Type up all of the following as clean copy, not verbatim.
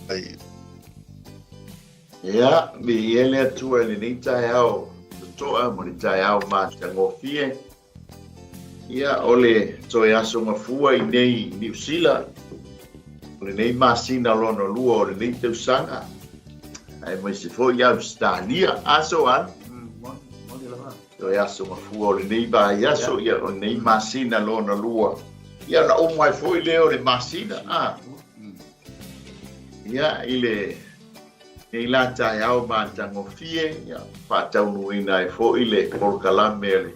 Ai. Ia, viia le Atua i lenei taeao totoa ma le taeao matagofie. Ia, o le toe aso gafua i nei Niu Sila, o lenei masina lona lua o lenei tausaga, aemaise foi Ausetalia. Aso a? Toe aso gafua o lenei vaiaso, ia, o lenei masina lona lua. Ia, ona uma ai foi lea o le masina, a? Ia, i le nei la taeao matagofie, ia, faataunuuina ai foi le polokalame o le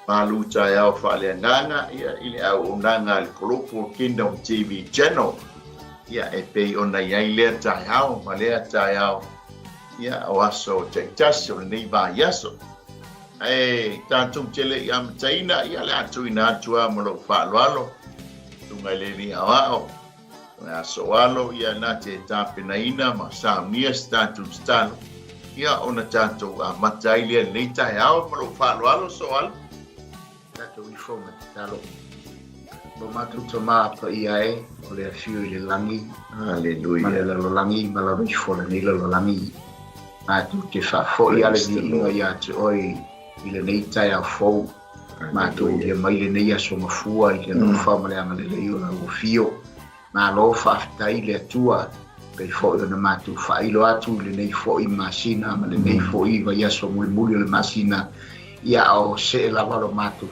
Malu Taeao Faaleagaga, ia, i le auaunaga a le Global Kingdom TV Channel, ia, e pei ona i ai lea taeao ma lea taeao, ia, o aso taitasi o lenei vaiaso. Ae tatou te le i amataina, ia, le a tuuina atu lava ma lou faaaloalo, susuga i le Alii Aoao, O le aso alo ia na te tapenaina ma saunia se tatou tatalo, ia ona tatou amata ai lea lenei taeao ma lou faaaloalo Soala. Tatou ifo ma tatalo. Lo matou Tama paia e, o le afio i le lagi, Haleluia. ma le lalolagi ma lalo ifo o lenei lalolagi. Matou te faafoi a le viiga ia te oe i lenei taeao fou. Matou ia mai lenei aso mafua i le alofa ma le agalelei o lau afio. Malo faafetai i le Atua, pei foi ona matou faailo atu i lenei foi masina ma lenei foi vaiaso mulimuli o le masina, ia a o see lava lo matou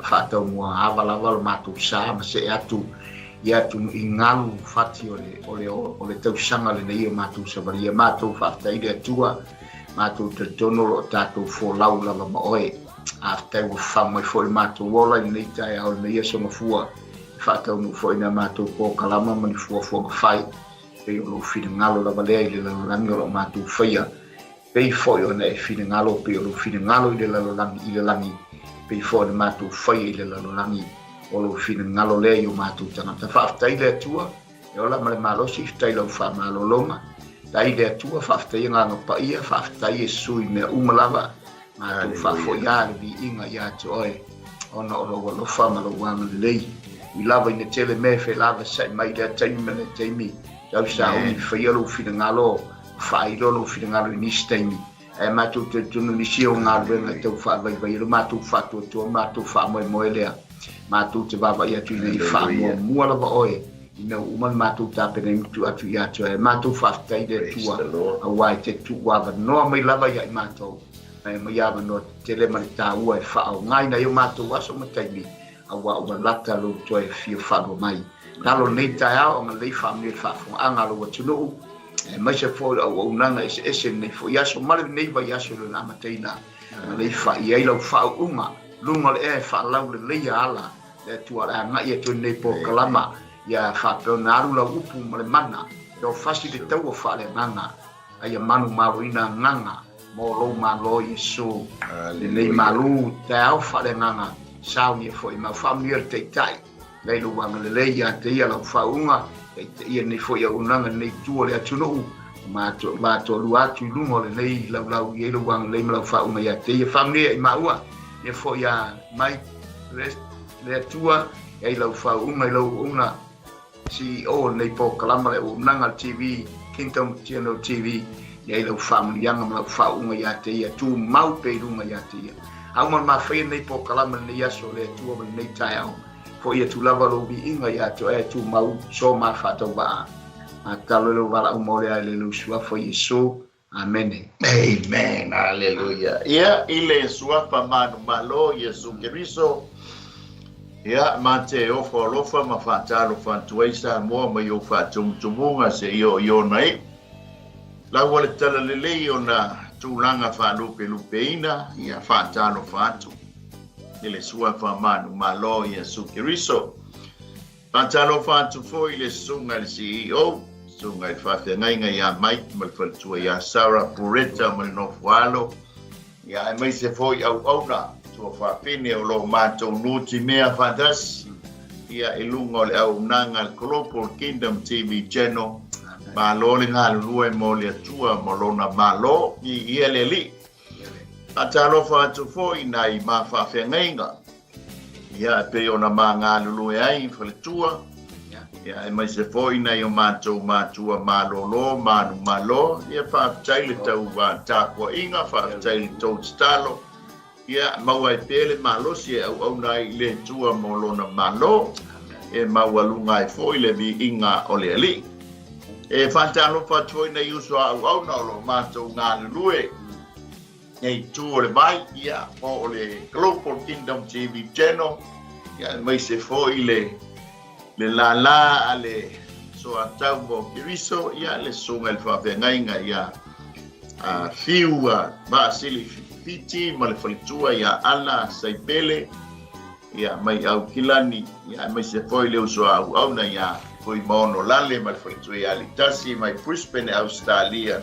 faataumuaava lava lo matou sa ma see atu i atu i galu fati o le, o le, o le tausaga lenei o matou savalia. Matou faafetai i le Atua, matou talitonu o lo o tatou folau lava ma oe. Aftai ua fafaga mai foi le matou ola i lenei taeao i lenei aso mafua e faataunuu foi nā matou polokalama ma ni fuafuaga fai, pei o lou finagalo lava lea i le lalolagi o lo o matou faia, pei foi ona e finagalo pei o lou finagalo i le lalolagi i le lagi, pei foi ona matou faia i le lalolagi o lou finagalo lea i o matou tagata. Faafetai i le Atua e ola ma le malosi, faafetai i lau faamalologa, faafetai i le Atua, faafetai Agaga Paia, faafetai Iesu i mea uma lava. Matou faafoiā le viiga ia te oe, ona o lou alofa ma lou agalelei. Ui lava ina tele mea e felavasai mai i lea taimi ma lea taimi, tau sauni faia lou finagalo, faailo lou finagalo i nisi taimi. Ae matou talitonu nisi o galuega e tau faavaivai ai lo matou faatuatua ma matou faamoemoe lea. Matou te vaavaai atu ina ia faamuamua lava oe i mea uma na matou tapenaina tuu atu ia te oe. Matou faafetai i le Atua, aua e te tuu avanoa mai lava ia i matou, ma e aumai avanoa tetele ma le taua e faaaogaina ai o matou aso ma taimi, aua ua lata lou toe afio faalua mai. Talo lenei taeao, agalelei faamanuia i le faafofogaaga a lou atunuu, aemaise foi o auaunaga eseese i lenei foi aso ma lenei vaiaso i lona amataina. Agalelei fai ai lau faauuga, luga o le ea e faalauleleia ala Le Atua o le a agai atu ai lenei polokalama, ia faapea ona alu lau upu ma le mana, e ofasi le taua faaleagaga, a ia manumaloina agaga mo lou Malo Iesu. Lenei malu taeao faaleagaga, saunia foi ma faamanuia le Taitai, lei lou agalelei ia te ia lau faauuga, taitaia lenei foi auaunaga i lenei itu o le atunuu, ma toalua atu i luga o lenei laulau i ai lou agalelei ma lau faauuga ia te ia. Faamanuia i maua, ia foi ia mai. Le Atua, e ai lau faauuga i lau auauna CEO o lenei polokalama le auaunaga a le TV, Kingdom Channel TV, e ai lau faamanuiaga ma lau faauuga ia te ia, tumau pea i luga ia te ia. A uma ona mafaia lenei polokalama i lenei aso, le Atua ma lenei taeao, foi atu lava lou viiga ia te oe, tumau, soma faatauvaa. A tatalo i lou valaau mo lea i le lou suafa Iesu. Amene. Amen. Haleluia. Ia, i le suafa manumalo Iesu Keriso, ia, ma te ofo alofa ma faatalofa atu ai Samoa mai ou faatumutumuga seia oo i ona iu. Lau o le talalelei ona tulaga faalupelupeina, ia faatalofa atu i le suafa manumalo Iesu Keriso. Faatalofa atu foi i le susuga i le CEO, susuga i le faafeagaiga ia Mike ma le faletua ia Sarah Pureta ma le nofo alo, ia aemaise foi auauna tuafafine o lo o matou nutimea faatasi ia i luga o le auaunaga a le Global Kingdom TV Channel. Malo le galulue mo le Atua ma lona Malo, viia le Alii. Faatalofa atu foi i nai ma faafeagaiga, ia, e pei ona ma galulue ai i faletua, Ia, aemaise foi nai o matou matua malolo, manumalo, ia faafetai le tau tapuaiga, faafetai le tou tatalo, ia maua ai pea le malosi e auauna ai i le Atua mo Lona Malo, e maualuga ai foi le viiga o le Alii. E faatalofa atu foi nai uso a auauna o lo o matou galulue nei itu o le vai, ia, po o le Global Kingdom TV Channel, ia, aemaise foi le le lālā a le Soatau mo Keriso, ia, le Susuga i le Faafeagaiga ia a Fiu a Vaasili Fiti ma le faletua ia Ana Saipele, ia, mai Aukilani, ia, aemaise foi le uso a auauna ia Fuimaono Lale ma le faletua ia Alitasi mai Brisbane, Ausetalia.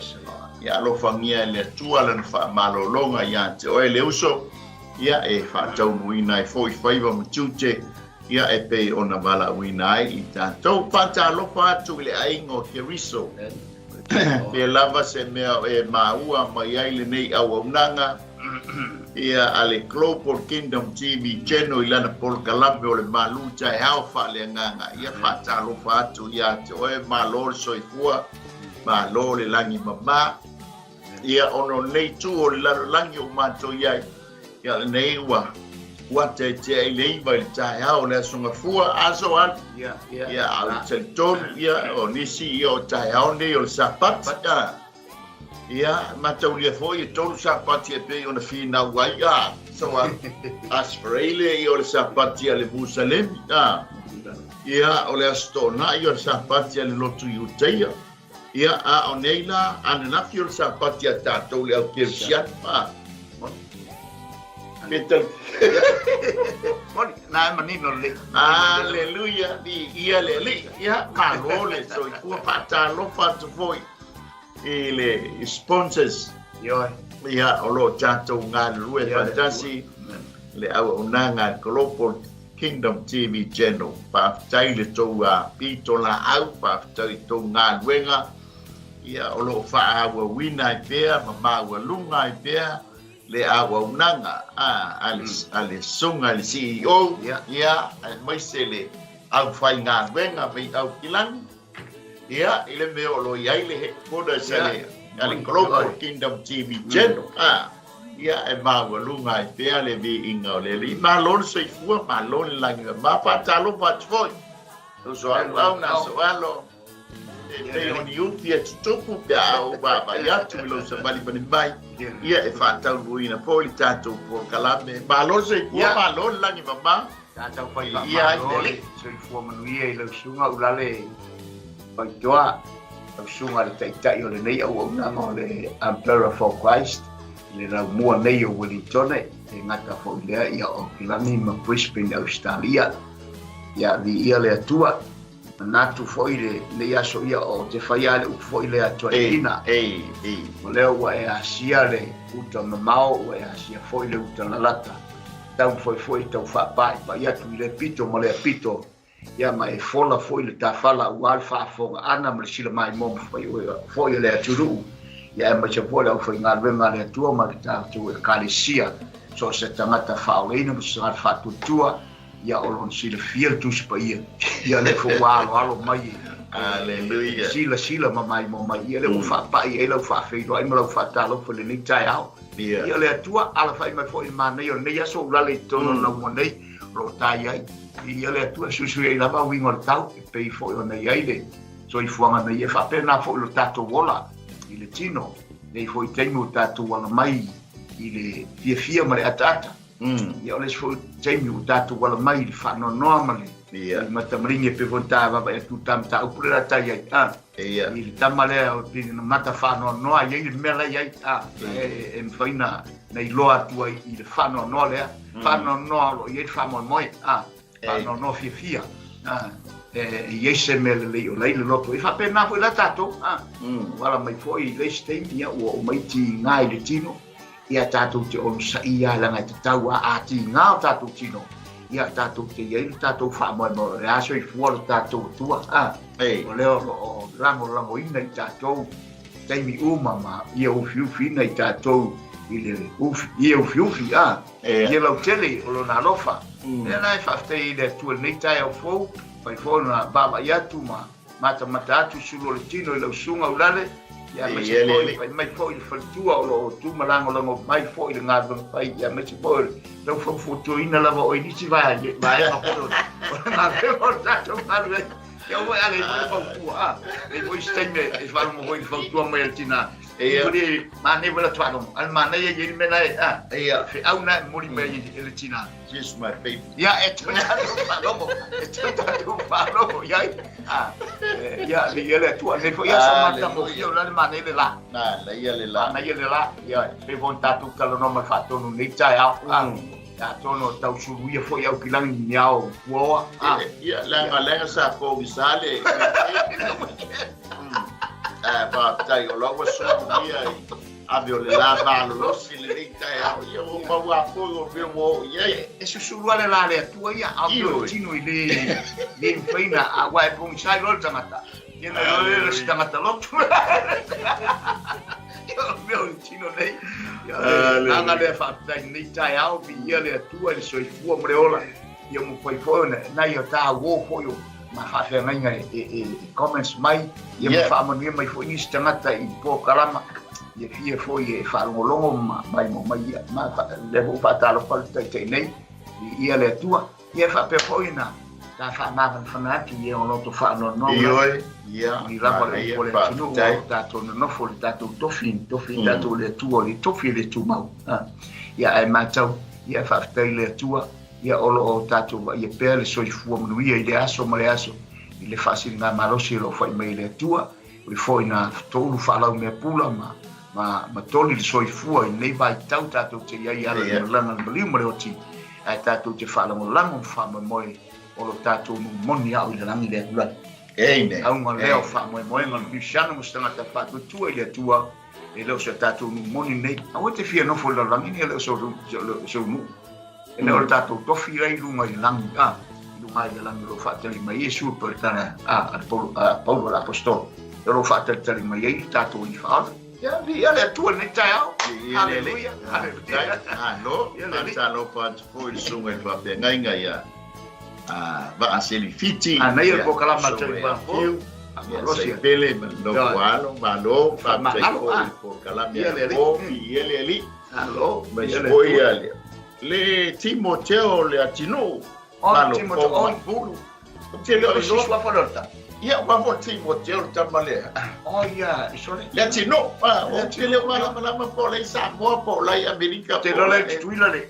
Ia alofagia e le Atua lana faamalologa ia te oe le uso, ia, e faataunuuina ai foi faiva ma tiute, ia, e pei ona valaauina ai i tatou. Faatalofa atu i le aiga o Keriso. Pe lava se mea e maua mai ai lenei auaunaga, ia, a le Global Kingdom TV Channel i lana polokalame o le Malu Taeao Faaleagaga. Ia, faatalofa atu ia te oe, malo le soifua, malo le lagi mama. Ia, ona o lenei itu o le lalolagi o matou i ai, ia, lenei ua ua tetea i le 9 i le taeao o le Aso Gafua, aso alu. Ia, a ou te talitonu, ia, o nisi, ia, o taeao nei o le Sapati. Ia, mataulia foi e 3 Sapati e pei ona finau ai, a, so alu. Aso Faraile, ia, o le Sapati a le Musalemi, a. Ia, o le Aso Toonai, o le Sapati a le Lotu Iutaia. Ia, a o nei la, ananafi o le Sapati a tatou le au Kerisiano, a. Pe Moni, na e manino lelei. Aleluia, viia le Alii. Ia, malo le soifua, faatalofa atu foi i le sponsors. Ioe. Ia, o lo o tatou galulue faatasi le auaunaga a le Global Kingdom TV Channel. Faafetai le tou pitolaau, faafetai i tou galuega, ia, o lo o faaauauina ai pea ma maualuga ai pea le auaunaga a le, a le susuga i le CEO, ia, aemaise le aufaigaluega mai Aukilani, ia, i le mea o lo o i ai le headquarters a le, a le Global Kingdom TV Channel, a, ia, e maualuga ai pea le viiga o le Alii. Malo le soifua, malo le lagi mama, faatalofa atu foi. Uso au au na so alo, e pei o ni ufi e tutupu pe a ou vaavaai atu i lou savalivali mai, ia, e faataunuuina foi le tatou polokalame. Malo le soifua, malo le lagi mama. Tatou fai faamalo le soifua manuia i lau susuga Ulale Faitoa, lau susuga le taitai o lenei auaunaga o le Umbrella for Christ i le laumua nei o Wellingtone, e gata foi lea ia o Kilani ma Brisbane, Australia. Ia viia le Atua. Manatu foi lenei aso ia o te fai lava le upu foi lea toeaiina. O lea ua e asia le uta mamao, ua e asia foi le uta lalata. Taumafai foi e tau faapaipai atu i lea pito ma lea pito, ia ma e fola foi le tafala aua le faafofogaaga ma le silamaimoa foi a le atunuu, ia aemaise foi le aufaigaluega a le Atua ma le tatou Ekalesia, so o se tagata faaolaina ma se tagata faatuatua, ia o lona silafia le Tusi Paia, ia lea foi ua aloalo mai e Aleluia. silasila ma maimoa mai, ia lea ua faapai ai lau faafeiloai ma lau faatalofa i lenei taeao. Ia le Atua, alafai mai foi i le manaia o lenei aso ua lale i totonu o laumua nei, o lo o tai ai. Ia le Atua, e suisui ai lava uiga o le tau, e pei foi ona i ai le soifuaga nei, e faapena foi lo tatou ola i le tino, nei foi taimi ua tatou ala mai i le fiafia ma le ataata. Ia o le isi foi taimi ua tatou ala mai i le faanoanoa ma le matamaligi e pei foi ona ta vaavaai atu i ta mataupu lea la ta i ai, a. I le tama lea o pei na mata faanoanoa i ai le mea la i ai, a, e mafai na iloa atu ai i le faanoanoa lea, faanoanoa o lo o i ai le faamoemoe, a, faanoanoa fiafia, a, e i ai se mea lelei o la i le loto. E faapena foi la tatou, a, ua ala mai foi i le isi taimi, ia, ua oo mai tiga i le tino, Ia tatou te onosaia leaga e tatau a a tiga o tatou tino, ia tatou te i ai le tatou faamoemoe o le a soifua lo tatou Atua, a o lea o lo o lagolagoina i tatou i taimi uma ma ia ufiufiina i tatou i le ufi, ia ufiufi, a ia lautele o lona alofa. Lea la e faafetai ai i le Atua i lenei taeao fou. Mafai foi ona vaavaai atu ma matamata atu i sulu o le tino i lau susuga Ulale, ia aemaise foi fai mai foi i le faletua o lo o tu ma lagolago mai foi i le galuega fai, ia aemaise foi o le tau fautuaina lava o i nisi vaega foi o le galuega o le tatou galuega. Ia aua e ale ai foi le fautua, a, e i ai foi isi taimi e faalogo foi i le fautua mai a le tina. Ia manaia foi le atu faalogo, a o le manaia e i ai le mea la e, a, feau lena e momoli mai e le tina. She's my baby. Ia, e toe tatou faalogo, e toe tatou faalogo i ai. Ah, ia, le ia le Atua, nei foi aso matagofie o la le manaia le la. Manaia le la. Manaia le la. Ia, pei foi ona tatou talanoa ma le faatonu nei taeao. Ah, atonu o tau suluia foi au kilagi ni ao puaoa. Ah. Ia, leaga leaga sa pogisa le. Ah, faafetai o la ua suluia i ave o le la malolosi lenei taeao, ia ua maua foi o mea ua oo i ai. E susulu lava le la a le Atua ia, a o mea o le tino i le le mafai ona, aua e pogisa ai loa le tagata, ia ona iloa lea e le o se tagata lotu. Ia o mea o le tino nei. Ia o le agaga lea faafetai i lenei taeao, viia le Atua i le soifua ma le ola, ia mafai foi ona nai o ta uo foi o ma faafeagaiga e comments mai, ia ma faamanuia mai foi nisi tagata i polokalama, ia fia foi e faalogologo ma maimoa mai ia. Ma lea foi ua faatalofa le Taitai nei, viia le Atua. Ia e faapea foi ona ta faamafanafana atu i e o loto faanoanoa Ioe, ia, i lava le upu o le atunuu o tatou nonofo i le tatou tofi, tofi tatou le Atua, le tofi e le tumau. Ia ae matau, ia faafetai i le Atua, ia o lo o tatou vaaia pea le soifua manuia i le aso ma le aso, i le faasiligamalosi o lo o fai mai e le Atua, ua foi na toulu faalaumea pula ma, ma, ma toli le soifua i lenei vaitau tatou te i ai i ala i le malaga le maliu ma le oti, ae tatou te faalagolago ma faamoemoe o lo tatou nuu moni ao i le lagi le atu lagi. Amen. Auga lea o faamoemoega o le Kristiano ma se tagata faatuatua i le Atua, e le o se tatou nuu moni nei. Aua e te fia nofo i le lalolagi nei, e le o sou nuu. E le o le tatou tofi la i luga i le lagi, a, i luga i le lagi o lo o faatali mai ai Iesu pei o le tala a, a Paulo, a Paulo le Aposetolo, o lo o faatalitali mai ai le tatou Alii Faaola. Ia, viia le Atua i lenei taeao. Haleluia, haleluia. Malo, faatalofa atu foi i le susuga i le faafeagaiga ia Vaa Selifiti. Manaia le polokalama a le Taifa. Ia Saipele ma le nofo alo, malo, faafetai foi i le polokalame a le po, viia le Alii. Malo, Aemaise foi ia le Timoteo le atinuu. Malo Timoteo, Ou te le o iloa. Ia, ua foi Timoteo le tama lea. Oh, ia, sole. Le atinuu, ou te le o malamalama po o la i Samoa po o la i Amerika. Te lola i Tutuila le.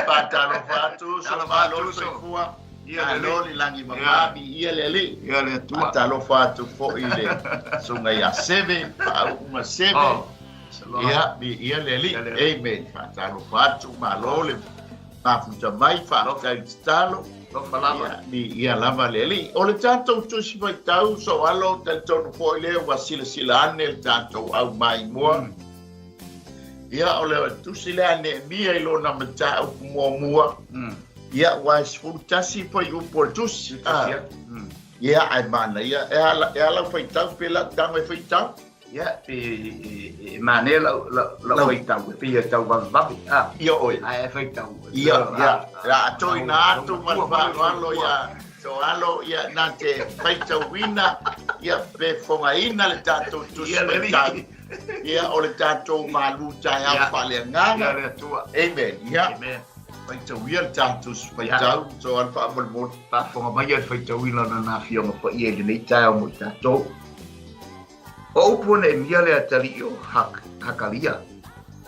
Faatalofa atu, so malo le soifua. Malo le lagi mama, viia le Alii. Ia le Atua. Faatalofa atu foi i le susuga ia Seve, Faauuga Seve. Ia, viia le Alii. Amen. Faatalofa atu, malo le mafuta mai, faafetai i le tatalo. Alofa lava. Viia lava le Alii. O le tatou tusi faitau, Soalo, talitonu foi lea ua silasila ane le tatou au maimoa. Ia, o le tusi lea a Neemia i lona mataupu muamua. Ia, ua e 11 fuaiupu o le tusi. Ia, ae manaia. E a, e a lau faitau pe lau tago e faitau? Ia, pe e manaia lau, lau, lau faitau, e pei e tau vavevave. Ah, Ia oe. Ae faitau. Ia, ia. La toina atu ma le faaaloalo ia Soalo, ia na te faitauina, ia pe fogaina le tatou tusi faitau. Ia, o le tatou malu taeao faaleagaga. Ia le Atua. Amen. Ia. Amen. Faitauia le tatou tusi faitau, Soalo faamolemole. Faafofoga mai le faitauina o lana Afioga Paia i lenei taeao mo i tatou. O upu o Neemia le atalii o Hakalia,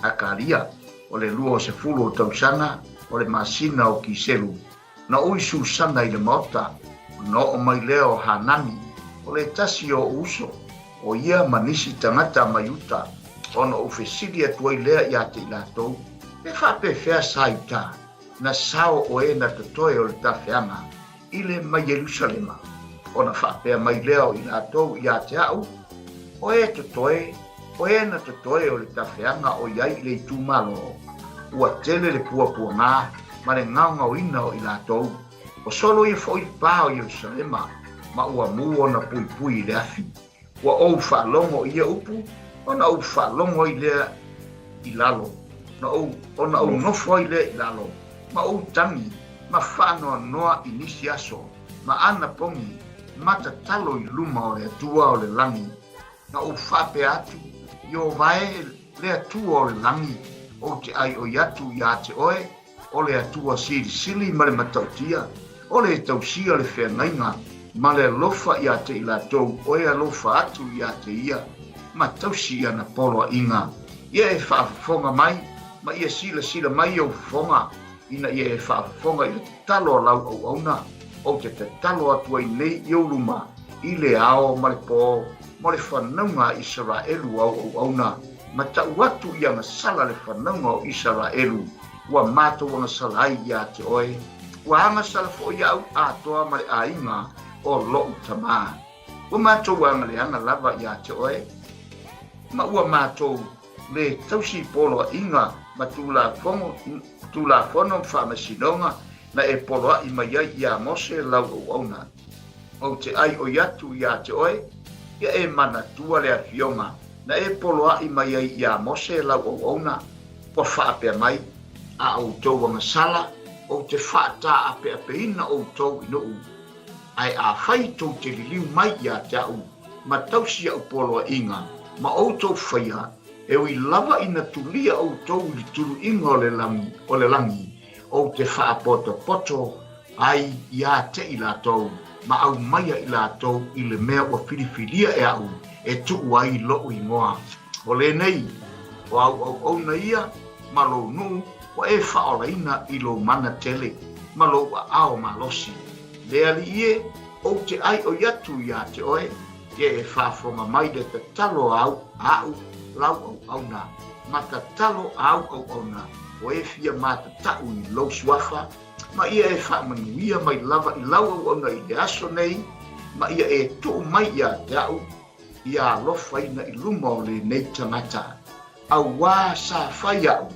Hakalia, o le 20 o tausaga o le masina o Kiselu, na ui Susana i le maota, ona oo mai lea o Hanani, o le tasi o ou uso, o ia ma nisi tagata mai uta, ona ou fesili atu ai lea ia te i latou, Pe faapefea sa i uta, na sao o e na totoe o le tafeaga i le mai Ierusalema? Ona faapea mai lea o i latou ia te a'u, O e totoe, o e na totoe o le tafeaga o i ai i le itumalo, ua tele le puapuaga ma le gaogaoina o i latou, ua solo ia foi le pa o Ierusalema, ma ua mu ona puipui i le afi. Ua ou faalogo i ia upu, ona ou faalogo ai lea i lalo, na ou, ona ou nofo ai lea i lalo, ma ou tagi. ma faanoanoa i nisi aso ma anapogi ma tatalo i luma o le Atua o le lagi. Na ou faapea atu, Ieova e, le Atua o le lagi, ou te ʻaiʻoi atu iā te oe, o le Atua Silisili ma le Matautia, o le tausia le feagaiga ma le alofa iā te i latou o e alofa atu iā te ia, ma tausi i ana poloaiga. Ia e faafofoga mai, ma ia silasila mai ou fofoga, ina ia e faafofoga i le tatalo a lau auauna, ou te tatalo atu ai nei i ou luma, i le ao ma le pō, mo le fanauga a Isaraelu au auauna, ma tau atu i agasala le fanauga o Isaraelu, ua matou agasala ai iā te oe, ua agasala foi au atoa ma le aiga o loʻu tamā. Ua matou agaleaga lava iā te oe, ma ua matou lē tausi poloaiga ma tulafono, tulafono ma faamasinoga na e poloaʻi mai ai iā Mose lau auauna. Ou te ʻaiʻoi atu iā te oe, ia e manatua le afioga na e poloaʻi mai ai iā Mose lau auauna, ua faapea mai, A ʻoutou agasala, ou te faataapeapeina ʻoutou i noʻu, ae afai tou te liliu mai iā te aʻu ma tausi aʻu poloaiga ma ʻoutou faia, e ui lava ina tulia ʻoutou i le tuluiga o le lagi, o le lagi, ou te faapotopoto ai iā te i latou, ma aumaia i latou i le mea ua filifilia e aʻu e tuu ai loʻu igoa. O lenei, o au auauna ia ma lou nuu ua e faaolaina i lou mana tele ma lou aao malosi. Le alii e, ou te aioi atu iā te oe, ia e faafofoga mai le tatalo au aʻu lau auauna, ma tatalo au auauna o e fia matataʻu i lou suafa, ma ia e faamanuia mai lava i lau auauna i le aso nei, ma ia e tuu mai iā te aʻu, ia alofaina i luma o lenei tagata, auā sa fai aʻu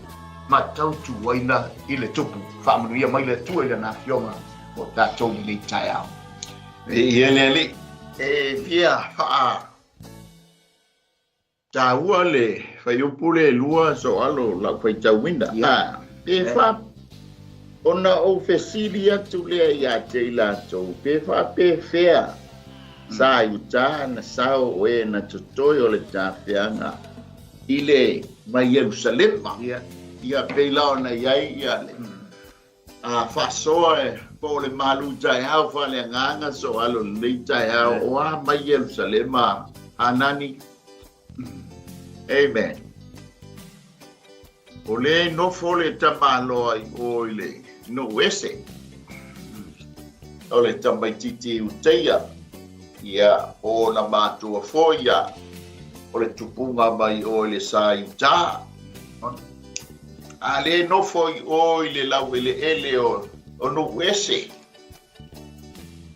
ma tautuaina i le Tupu. Faamanuia mai le Atua i Lana Afioga mo tatou lenei taeao. Ia le Alii, e fia faa taua le fuaiupu le 2 soalo lau faitauina. A, pe fa ona ou fesili atu lea iā te i latou, pe faapefea sa i uta na sao o e na totoe o le tafeaga i le mai Ierusalema. Ia pei la ona i ai ia le a faasoa e po o le malu taeao faaleagaga soalo lenei taeao o a mai Ierusalema Hanani. Amen. O le nofo le tamaloa i o i le nuu ese. O le tamaititi i Uteia, ia o na matua foi ia o le tupuga mai o i le sa i uta. A le nofo i o i le laueleele o nuu ese,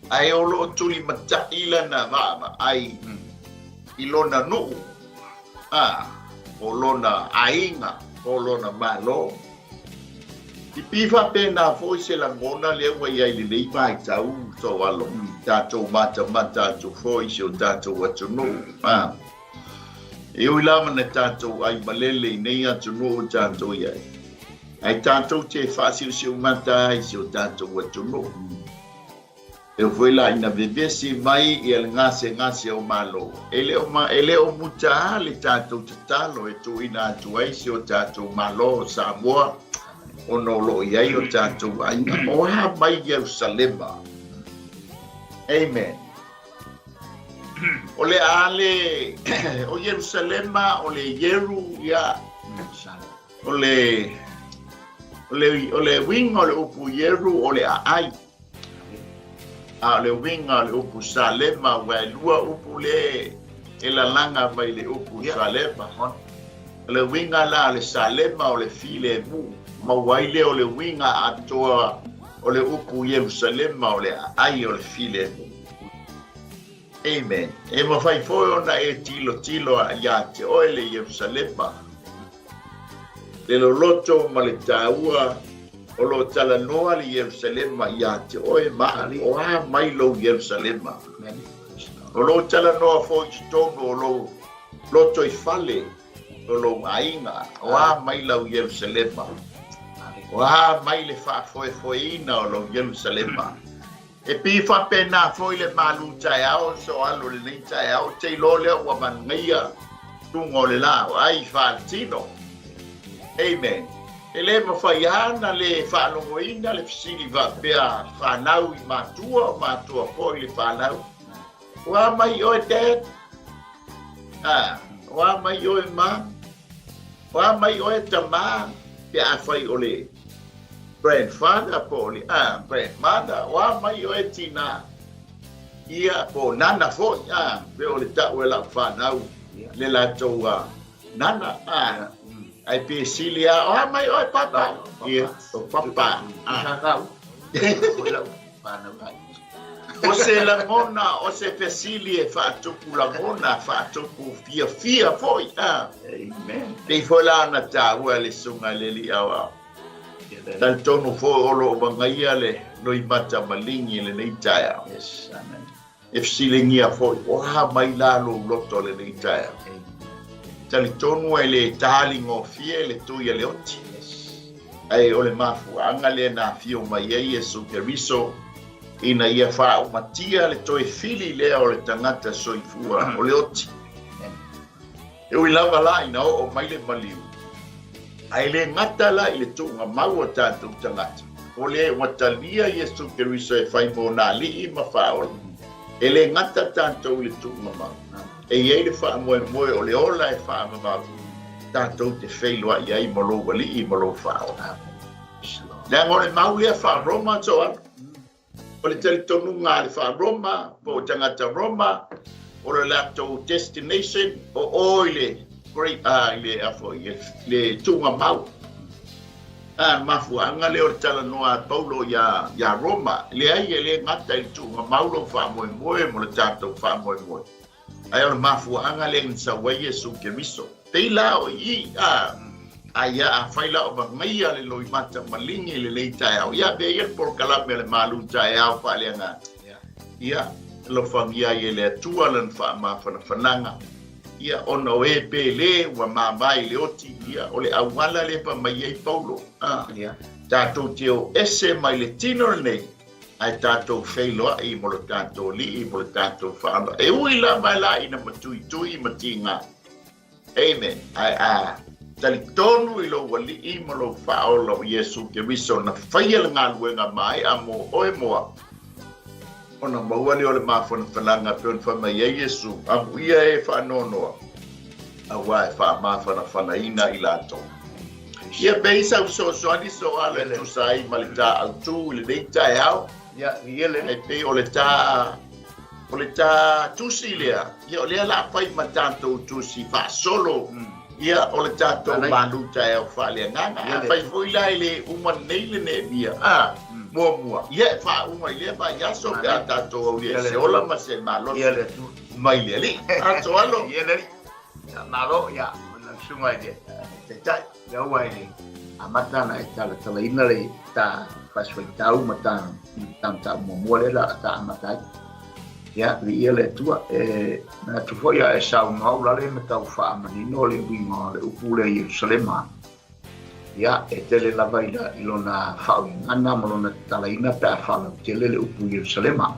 ae o loo tulimataʻi lana vaavaai i lona nuu, a o lona aiga, o lona Malo. I pī faapena foi se lagona lea ua i ai i lenei vaitau soalo, tatou matamata atu foi i si o tatou atunuu. A e ui lava na tatou ai malele i nei atunuu tatou i ai, ae tatou te faasiusiumata ai i si o tatou atunuu. E foi la ina vevesi mai ia le gasegase o Malo, e le o, e le o muta le tatou tatalo e tuuina atu ai si o tatou Malo o Samoa, ona o loo i ai o tatou aiga. O a mai Ierusalema? Amen. O le a le o Ierusalema, o le Ieru, ia, o le, o le, o le uiga o le upu Ieru o le aai. A o le uiga o le upu Salema, ua e lua upu le e lalaga mai le upu Salema. O le uiga la o le Salema o le filemu, maua ai lea o le uiga atoa o le upu Ierusalema o le aai o le filemu. Amen. E mafai foi ona e tilotilo iā te oe le Ierusalema, le loloto ma le taua o lo o talanoa le Ierusalema iā te oe ma o a mai lou Ierusalema. O lo o talanoa foi i totonu o lou lotoifale o lou aiga, o a mai lau Ierusalema. O a mai le faafoefoeina o lou Ierusalema. E pei faapena foi le malu taeao so alo lenei taeao te iloa lea ua manaia luga o le la o ai faaletino. Amen. E le mafai lava ona le faalogoina le fesili faapea fanau i matua o matua foi i le fanau. Ua mai oe dad? Ah, ua mai oe ma? Ua mai oe tamā pe afai o le grandfather po o le grandmother, ua mai oe tinā ia po o nana foi, pe o le tau e lau fanau le latou nana, ai pe sili a, oa mai oe papa, ia, o papa. O se lagona, o se fesili e faatupu lagona, faatupu fiafia foi. Amen. Pei foi la ona taua le susuga i le Alii Aoao. Talitonu foi o lo o magaia le loimata maligi i lenei taeao. Yes, amen. E fesiligia foi, o a mai la lou loto lenei taeao? Talitonu e le taligofie le tui a le oti. Ae o le mafuaaga lea na afio mai ai Iesu Keriso ina ia faaumatia le toe fili lea o le tagata soifua o le oti. E ui lava la ina oo mai le maliu, ae le gata la i le tuuga mau o tatou tagata, o le ua talia Iesu Keriso e fai mo nā alii ma faaola. E le gata tatou i le tuuga mau, e i ai le faamoemoe o le ola e faavavau tatou te feiloai ai ma lou alii ma lou faaola. Leaga o le mau lea faa-Roma Joana, o le talitonuga a le faa-Roma po o tagata Roma, o le latou destination o o i le great i le a foi le tuuga mau. A mafuaaga lea o le talanoa a Paulo iā Roma, leai e le gata i le tuuga mau lou faamoemoe mo le tatou faamoemoe, ae o le mafuaaga lea na sau ai Iesu Keriso. Pei la o i i, a ia afai la o magaia le loimata maligi i lenei taeao, ia avea ia le polokalame a le malu taeao faaleagaga. Ia, alofagia ai e le Atua lana faamafanafanaga, ia ona o e pele ua mavae i le oti, ia o le auala lea fai mai ai Paulo, tatou te o ese mai le tino lenei, ae tatou feiloai mo le tatou Alii mo le tatou Faaola. E ui lava la ina matuitui ma tiga. Amen. Ae a talitonu i lou Alii ma lou Faaola o Iesu Keriso na faia le galuega maea mo oe mo au, ona maua lea o le mafanafanaga pei ona fai mai ai Iesu, amuia e faanoanoa, auā e faamafanafanaina i latou. Ia pei sau fesoasoani Soala e tusa ai ma le tā autu i lenei taeao. Ia, ia le. E pei o le tā, o le tā tusi lea, ia o lea o le a fai ma tatou tusi faasolo, ia o le tatou malu taeao faaleagaga. Afai foi la e le uma nei le Neemia, a, muamua, ia e faauma i lea vaiaso pe a tatou aulia i se ola ma se malosi mai le Alii. A Soalo. Ia le Alii. Ia, malo, ia, o lau susuga i le Taitai, lea ua e amata ona e talatalaina le ta fasifuaitau ma ta mataupu muamua lea la ta amata ai. Ia, viia le Atua, e manatu foi a e saunoa au lale ma tau faamanino le uiga o le upu lea Ierusalema. Ia, e tele lava i, la, i lona faauigaga ma lona tatalaina pe a faalautele le upu Ierusalema.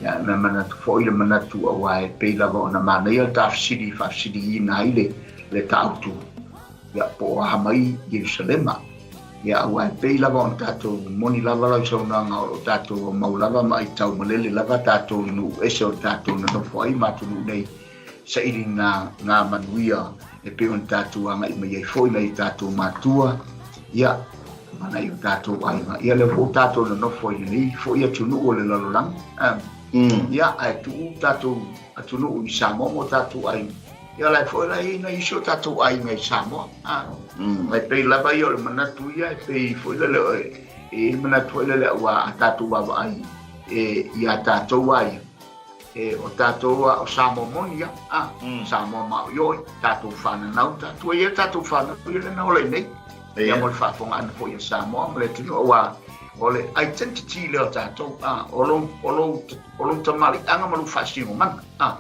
Ia, me manatu foi le manatu auā e pei lava ona manaia le ta fesili faafesiliina ai le, le tāutu. Ia, po o aha mai Ierusalema. Ia, auā e pei lava ona tatou moni lava lau saunoaga o lo o tatou aumau lava ma aitau malele lava tatou i nuu ese o tatou nonofo ai ma atunuu nei saili ngā, ngā manuia e pei ona tatou agai mai ai foi nai o tatou matua, ia, ma nai o tatou aiga. Ia, lea foi ua tatou nonofo i lenei foi atunuu o le lalolagi. Ia, ae tuu tatou atunuu i Samoa ma o tatou aiga. Ia, la e foi la e i ai nai isi o tatou aiga i Samoa. Ae pei lava ia o le manatu ia, e pei foi lele, e i ai le manatu foi lele aua a tatou vaavaai e, iā tatou lava ia, E, o tatou a o Samoa moni ia, a, Samoa maoioi, tatou fananau, tatou ia tatou fanau ia lena ola i nei. Ia mo le faafofoga foi a Samoa ma le atunuu auā o le identity lea o tatou, a, o lou, o lou, o lou tamaliiaga ma lou faasinomaga, a,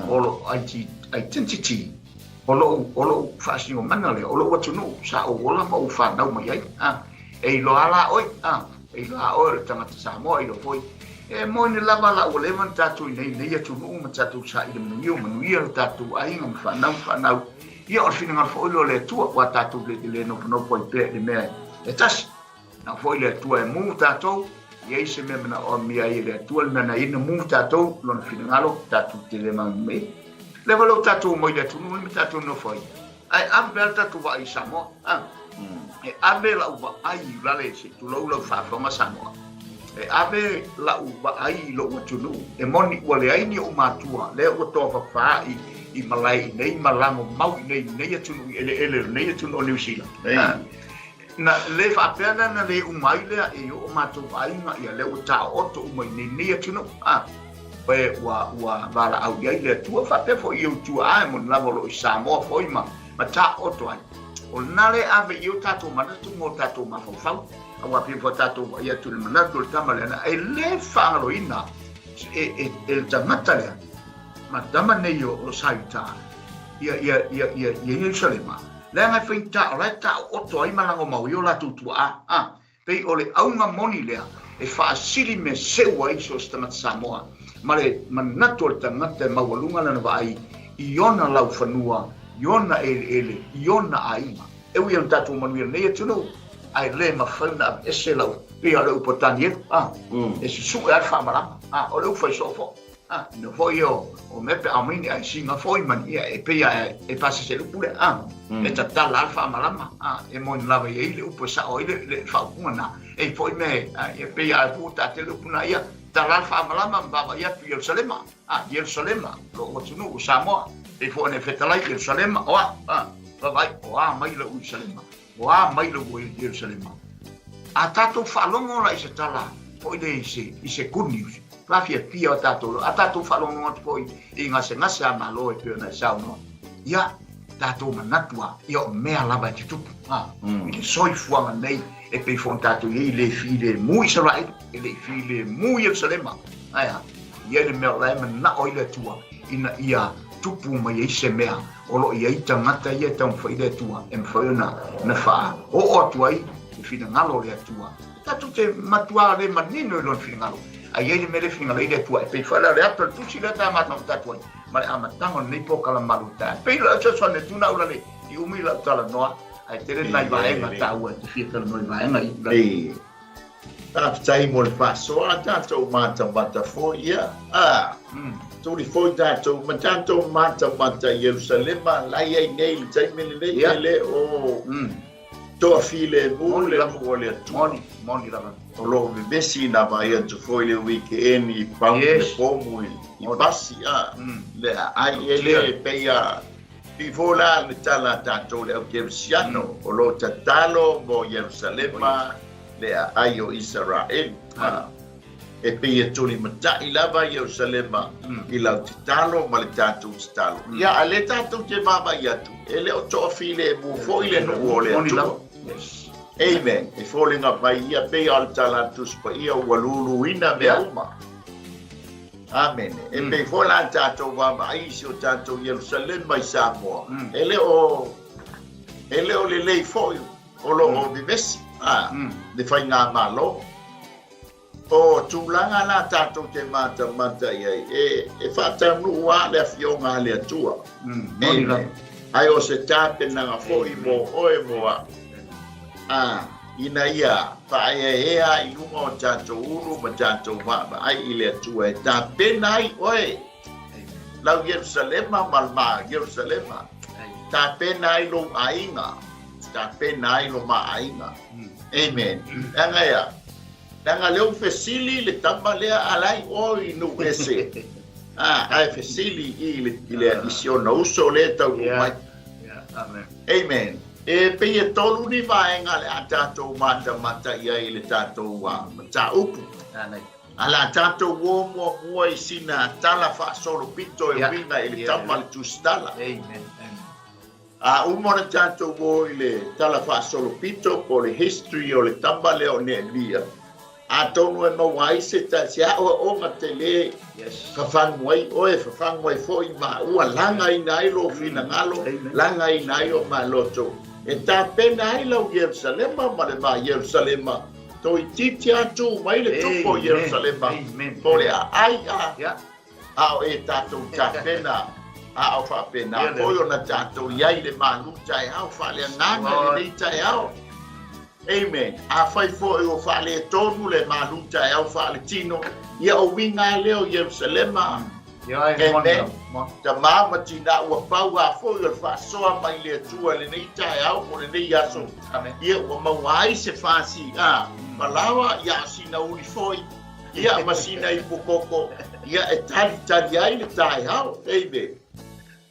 o lou identity, o lou, o lou faasinomaga lea, o lou atunuu sa ou ola ma ou fanau mai ai, a. E iloa la oe, a, e iloa oe o le tagata Samoa, e iloa foi. E moni lava la ua leva ona tatou i nei atunuu ma tatou saili manuia, ua manuia lo tatou aiga ma fanau ma fanau. Ia o le finagalo foi lea o le Atua, aua tatou le le nofonofo ai pea i le mea e tasi. Na foi le Atua e mu tatou, e i ai se mea manaomia ai e le Atua le mea na i ai na mu tatou, lona finagalo, tatou te le maumau. Leva lou tatou omai i le atunuu ma tatou nofo ai. Ae ave pea le tatou vaai i Samoa. A? E ave lau vaai i lale se i tulou lau faafofoga Samoa. E ave lau vaai i lou atunuu, e moni ua leai ni ou matua, lea ua tofafa i, i malae i nei ma lago mau i nei, nei atunuu i eleele o nei atunuu o Niu Sila. Na le faapea lea na le uma ai lea e oo matou aiga ia lea ua taooto uma i nei nei atunuu. A? Oe ua ua valaau i ai le Atua faapea foi i ou tuaa e moni lava o lo o i Samoa foi ma ma taooto ai. O lena le ave i o tatou manatu ma o tatou mafaufau. Aua pei foi tatou vaai atu i le manatu o le tama lea, e le faagaloina e, e, e le tagata lea, ma tama nei o, o Saiuta, ia, ia, ia, ia, ia Ierusalema, leaga e faigata o la e taooto ai ma lagomau ai o latou tuaa. A, pei o le auga moni lea e faasili mea seu ai so o se tagata Samoa, ma le manatu o le tagata e maualuga lana vaai i ona laufanua, i ona eleele, i ona aiga. E ui ona tatou manuia lenei atunuu, ae le mafai ona aveese lau, pei lava o le upu a Tanielu, a, e susue lava le faamalama, a, o le upu fai soo foi. A, ina foi o, o mea pe a mai ni aisiga foi ma ni ia e pei a e pasese le upu lea, a, e tatala lava le faamalama, a, e moni lava i ai le upu e sao ai le, le faaupuga na, e i foi mea a, e pei a e puta te le upu na ia, tala le faamalama ma vaavaai atu i Ierusalema, a, Ierusalema, lou atunuu o Samoa, pei foi ona e fetalai Ierusalema, o a, a, vaavaai, o a mai lou Ierusalema, o a mai lou Ierusalema. A tatou faalogo la i se tala foi lea i se, i se good news, fafiafia o tatou, a tatou faalogo atu foi i gasegase a Malo e pei ona e saunoa, ia, tatou manatu a, ia o mea lava e tutupu, a, i le soifuaga nei, e pei foi ona tatou i ai, e le filemu Isaraelu, e le i filemu Ierusalema, ae a, e i ai le mea o la e manao ai le Atua, ina ia tupu mai ai se mea o lo o i ai tagata ia e taumafai i le Atua e mafai ona na faaoo atu ai le finagalo o le Atua. E tatou te matuā le manino i lona finagalo, a i ai le mea lea e finagalo ai le Atua, e pei foi la o le ata o le tusi lea ta matamata atu ai ma le amataga o lenei polokalama ta. E pei o le fesoasoani atu na ula le i umi lau talanoa, ae tele nai vaega taua e te fia talanoa i vaega i ula. Faafetai mo le faasoa tatou matamata foi ia. A, tuli foi tatou ma tatou matamata i Ierusalema la i ai nei i le taimi lenei e le o toafilemu le nuu o le Atua. Moni, moni lava. O lo o vevesi na vaai atu foi le weekend i pau le pomu i pasi a le aai e le pei a Before la le tala a tatou le au Kerisiano o lo o tatalo mo Ierusalema le aai o Isaraelu. E pei e tulimatai lava Ierusalema i lau tatalo ma le tatou tatalo. Ia, a le tatou te vaavaai atu, e le o toafilemu foi le nuu o le Atua. Amen. E foliga mai ia pei o le tala a le Tusi Paia ua luluina mea uma. Amene. E pei foi la tatou vaavaai i si o tatou Ierusalema i Samoa, e le o e le o lelei foi o lo o vevesi a le faigamalo. O tulaga la tatou te matamata i ai, e, e faataunuu lava le afioga a le Atua. Amen. Ae o se tapenaga foi mo oe mo au. A, ina ia faaeaea i luga o tatou ulu ma tatou vaavaai i le Atua e tapena ai oe lau Ierusalema ma le ma Ierusalema, tapena ai lou aiga, tapena ai lo ma aiga. Amen. Leaga ea, leaga lea ua fesili le tama lea a la i o i nuu ese. A, ae fesili i le, i le, i si ona uso lea e taunuu mai. Amen. Amen. E pei e tolu ni vaega le a tatou matamata i ai i le tatou mataupu. A la tatou o muamua i sina tala faasolopito e uiga i le tama le tusitala. Amen. A uma ona tatou o i le tala faasolopito po o le history o le tama lea o Neemia, atonu e maua ai se se aoaoga tele fafagu ai oe, fafagu ai foi maua, lagaina ai lou finagalo, lagaina ai o ma loto. E tapena ai lau Ierusalema ma le va Ierusalema, toeitiiti lava tu mai le tupu o Ierusalema, po o le aai a, a o e tatou tapena, a o faapena foi ona tatou i ai i le malu taeao faaleagaga i lenei taeao. Amen. Afai foi ua faaletonu le malu taeao faaletino, ia o uiga lava lea o Ierusalema. Amen. Tama ma tina ua pau lava foi o le faasoa mai le Atua i lenei taeao po o lenei aso. Ia ua maua ai se fasi a palaoa, ia o sina uli foi, ia ma sina ipu koko, ia e talitali ai le taeao. Amen.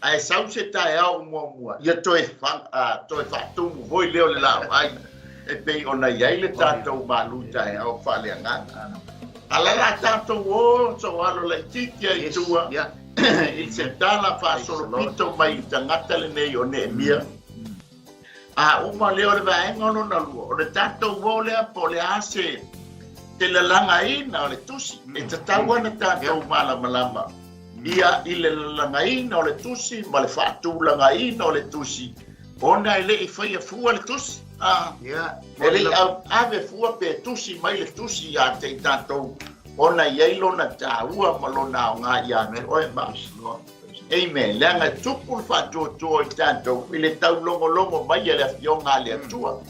Ae sau se taeao o muamua, ia toe, toe faatumu foi lea o le laoai e pei ona i ai le tatou malu taeao faaleagaga. Ala la tatou o soalo laitiiti ai i tua i se tala faasolopito mai i le tagata lenei o Neemia. A uma lea o le vaega o lona lua, o le tatou o lea po o le a se te lalagaina o le tusi. E tatau ana tatou malamalama ia i le lalagaina o le tusi ma le faatulagaina o le tusi, ona e le i faia fua le tusi. E le i ave fua pe tusi mai le tusi ia te i tatou, ona e i ai lona taua ma lona aoga ia te oe ma au. Amen. Leaga e tupu le faatuatua i tatou i le taulogologo mai a le Afioga a le Atua.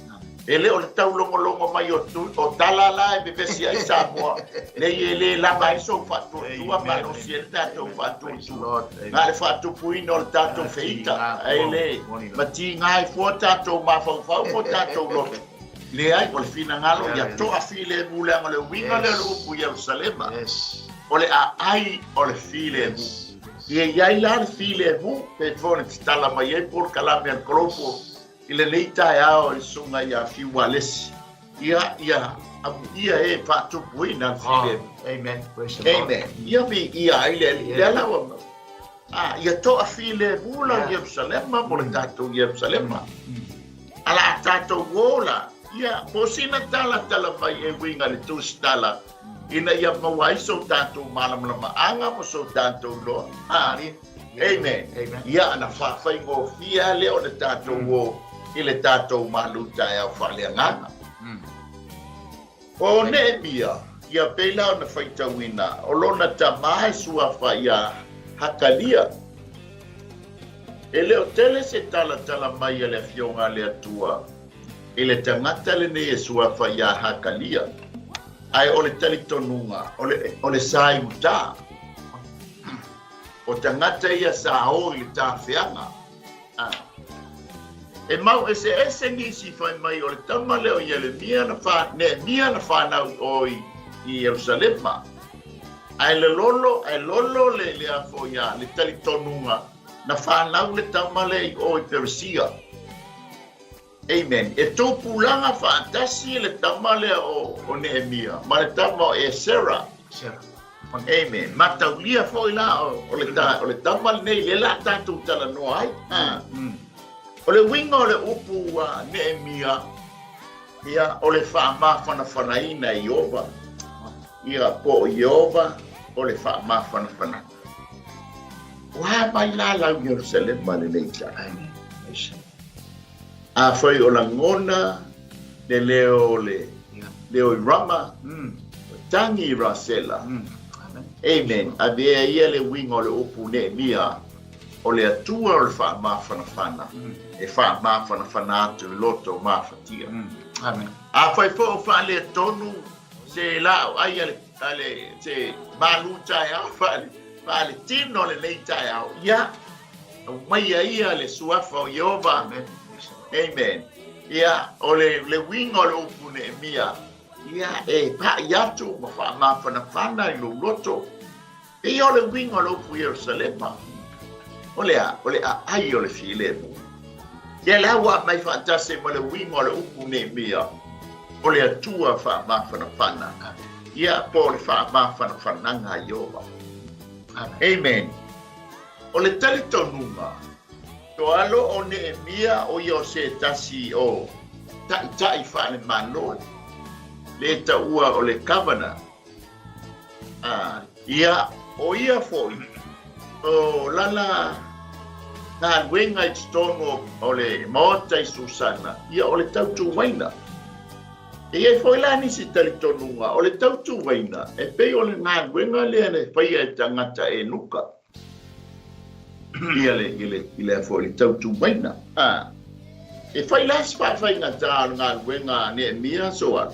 E le o le taulogologo mai o, tu, o tala la e vevesi ai Samoa, nei e le lava ai sou faatuatua malosi ai le tatou faatuatua. Na le faatupuina o le tatou feita, e le ma tiga ai fua tatou mafaufau ma tatou loto. Leai, o le finagalo ia toafilemu, leaga o le uiga lea o le upu Ierusalema. O le aai o le filemu. Ia i ai la le filemu, pei foi ona tatala mai ai polokalame a le Global i lenei taeao i le susuga ia Fiu Alesi. Ia, ia amuia e faatupuina le filemu. Amen. Praise the Lord. Amen. Ia viia ai le Alii. Lea la ua Ah, ia toafilemu la Ierusalema mo le tatou Ierusalema. A la tatou ola, ia, po sina tala tala mai e uiga le tusitala, ina ia maua ai so tatou malamalamaaga ma so tatou iloa. Ah, amen. Ia ana faafaigofie lava lea o le tatou o i le tatou malu taeao faaleagaga. O Neemia, ia pei la ona faitauina, o lona tama e suafa ia Hakalia. E le o tele se talatala mai a le Afioga a le Atua i le tagata lenei e suafa ia Hakalia, ae o le talitonuga, o le, o le sa i uta. O tagata ia sa o i le tafeaga. A. E mau eseese nisi fai mai o le tama lea o Ieremia na wha, Nehemia na whanau i o i, i Ierusalema. Ae le lolo, ae lolo le, le afo ia, le talitonuga, na whanau le tama lea i o i Peresia. Amen. E tupulaga faatasi le tama lea o, o Nehemia ma le tama o Esera. Esera. Amen. Mataulia foi la o, o le, ta, o le tama lenei le la tatou talanoa ai. Ha. O le uiga o le upu a Nehemia, ia, o le faamafanafanaina e Ieova. Ia, po o Ieova o le faamafanafanaga. Ua mai la lau Ierusalema lenei taeao. Amen. Afai o lagona le leo o le leo i Rama, o tangi i Rasela. Amen. Avea ia le uiga o le upu Neemia, o le Atua o le faamafanafana, e faamafanafana atu i loto mafatia. Amen. Afai foi o faaletonu se laau ai a le, a le, se malu taeao faale, faaletino lenei taeao, ia, Aumaia ia le suafa o Ieova. Amen. Amen. Ia, o le, le uiga o le upu Neemia, ia, e paʻi atu ma faamafanafana i lou loto. Ia o le uiga o le upu Ierusalema, o le a? O le aai o le filemu. Ia la ua aumai faatasi ma le uiga o le upu Neemia, o le Atua faamafanafana. Ia, po o le faamafanafanaga a Ieova. Amen. O le talitonuga, toalo o Neemia o ia o se tasi o taʻitaʻi faale-Malo, le taua o le Governor. A, ia, o ia foi, o lana galuega i totonu o le maota i Susana, ia o le tautuaina. E i ai foi la nisi talitonuga o le tautuaina e pei o le galuega lea na faia e tagata enuka ia le i le i le foi le tautuaina. A e fai la se faafaigata o le galuega a Neemia Soala.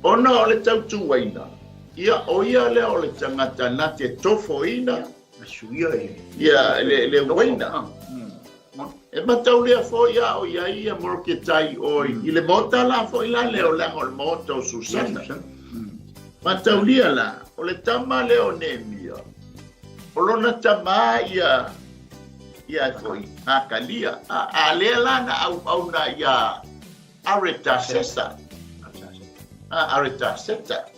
Ona o le tautuaina, ia o ia lea o le tagata na te tofoina ia le uaina. E mataulia foi a o i ai ia Moroketai o i le maota la foi la lea o leaga o le maota o Susana. Mataulia la, o le tama lea o Neemia, o lona tamā ia ia foi Hakalia. A lea la na auauna ia Aretasesa. Aretaseta.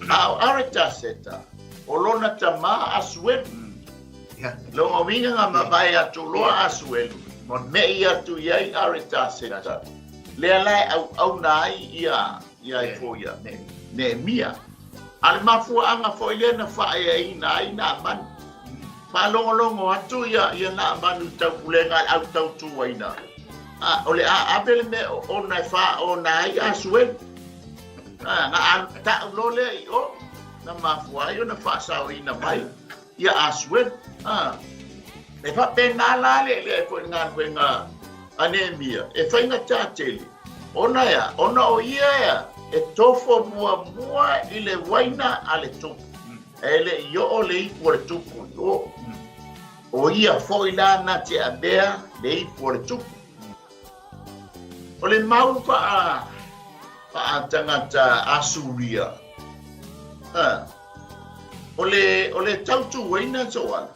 A o Aretaseta, o lona tamā Asuelu. Lona uiga na mavae atu loa Asuelu, me'i atu i ai Aretaseta, lea la e auauna ai ia ia foi ia Neemia. A le mafuaaga foi lea na faaeaina ai Naamani. Faalogologo atu ia ia Naamani i le taupulega a le au tautuaina, a o le a ave le mea oona e faaona ai Asuelu. A na alu ta'u loa lea i o, na mafua ai ona faasaoina mai ia Asuelu. A e faapena la le le foi galuega a Neemia e faigata tele, ona e a? Ona o ia ea e tofo muamua i le uaina a le tupu, e le i oo le ipu o le tupu i o. O ia foi la na te avea le ipu o le tupu. O le mau faa faa-tagata Asuria, a, o le, o le tautuaina Soala,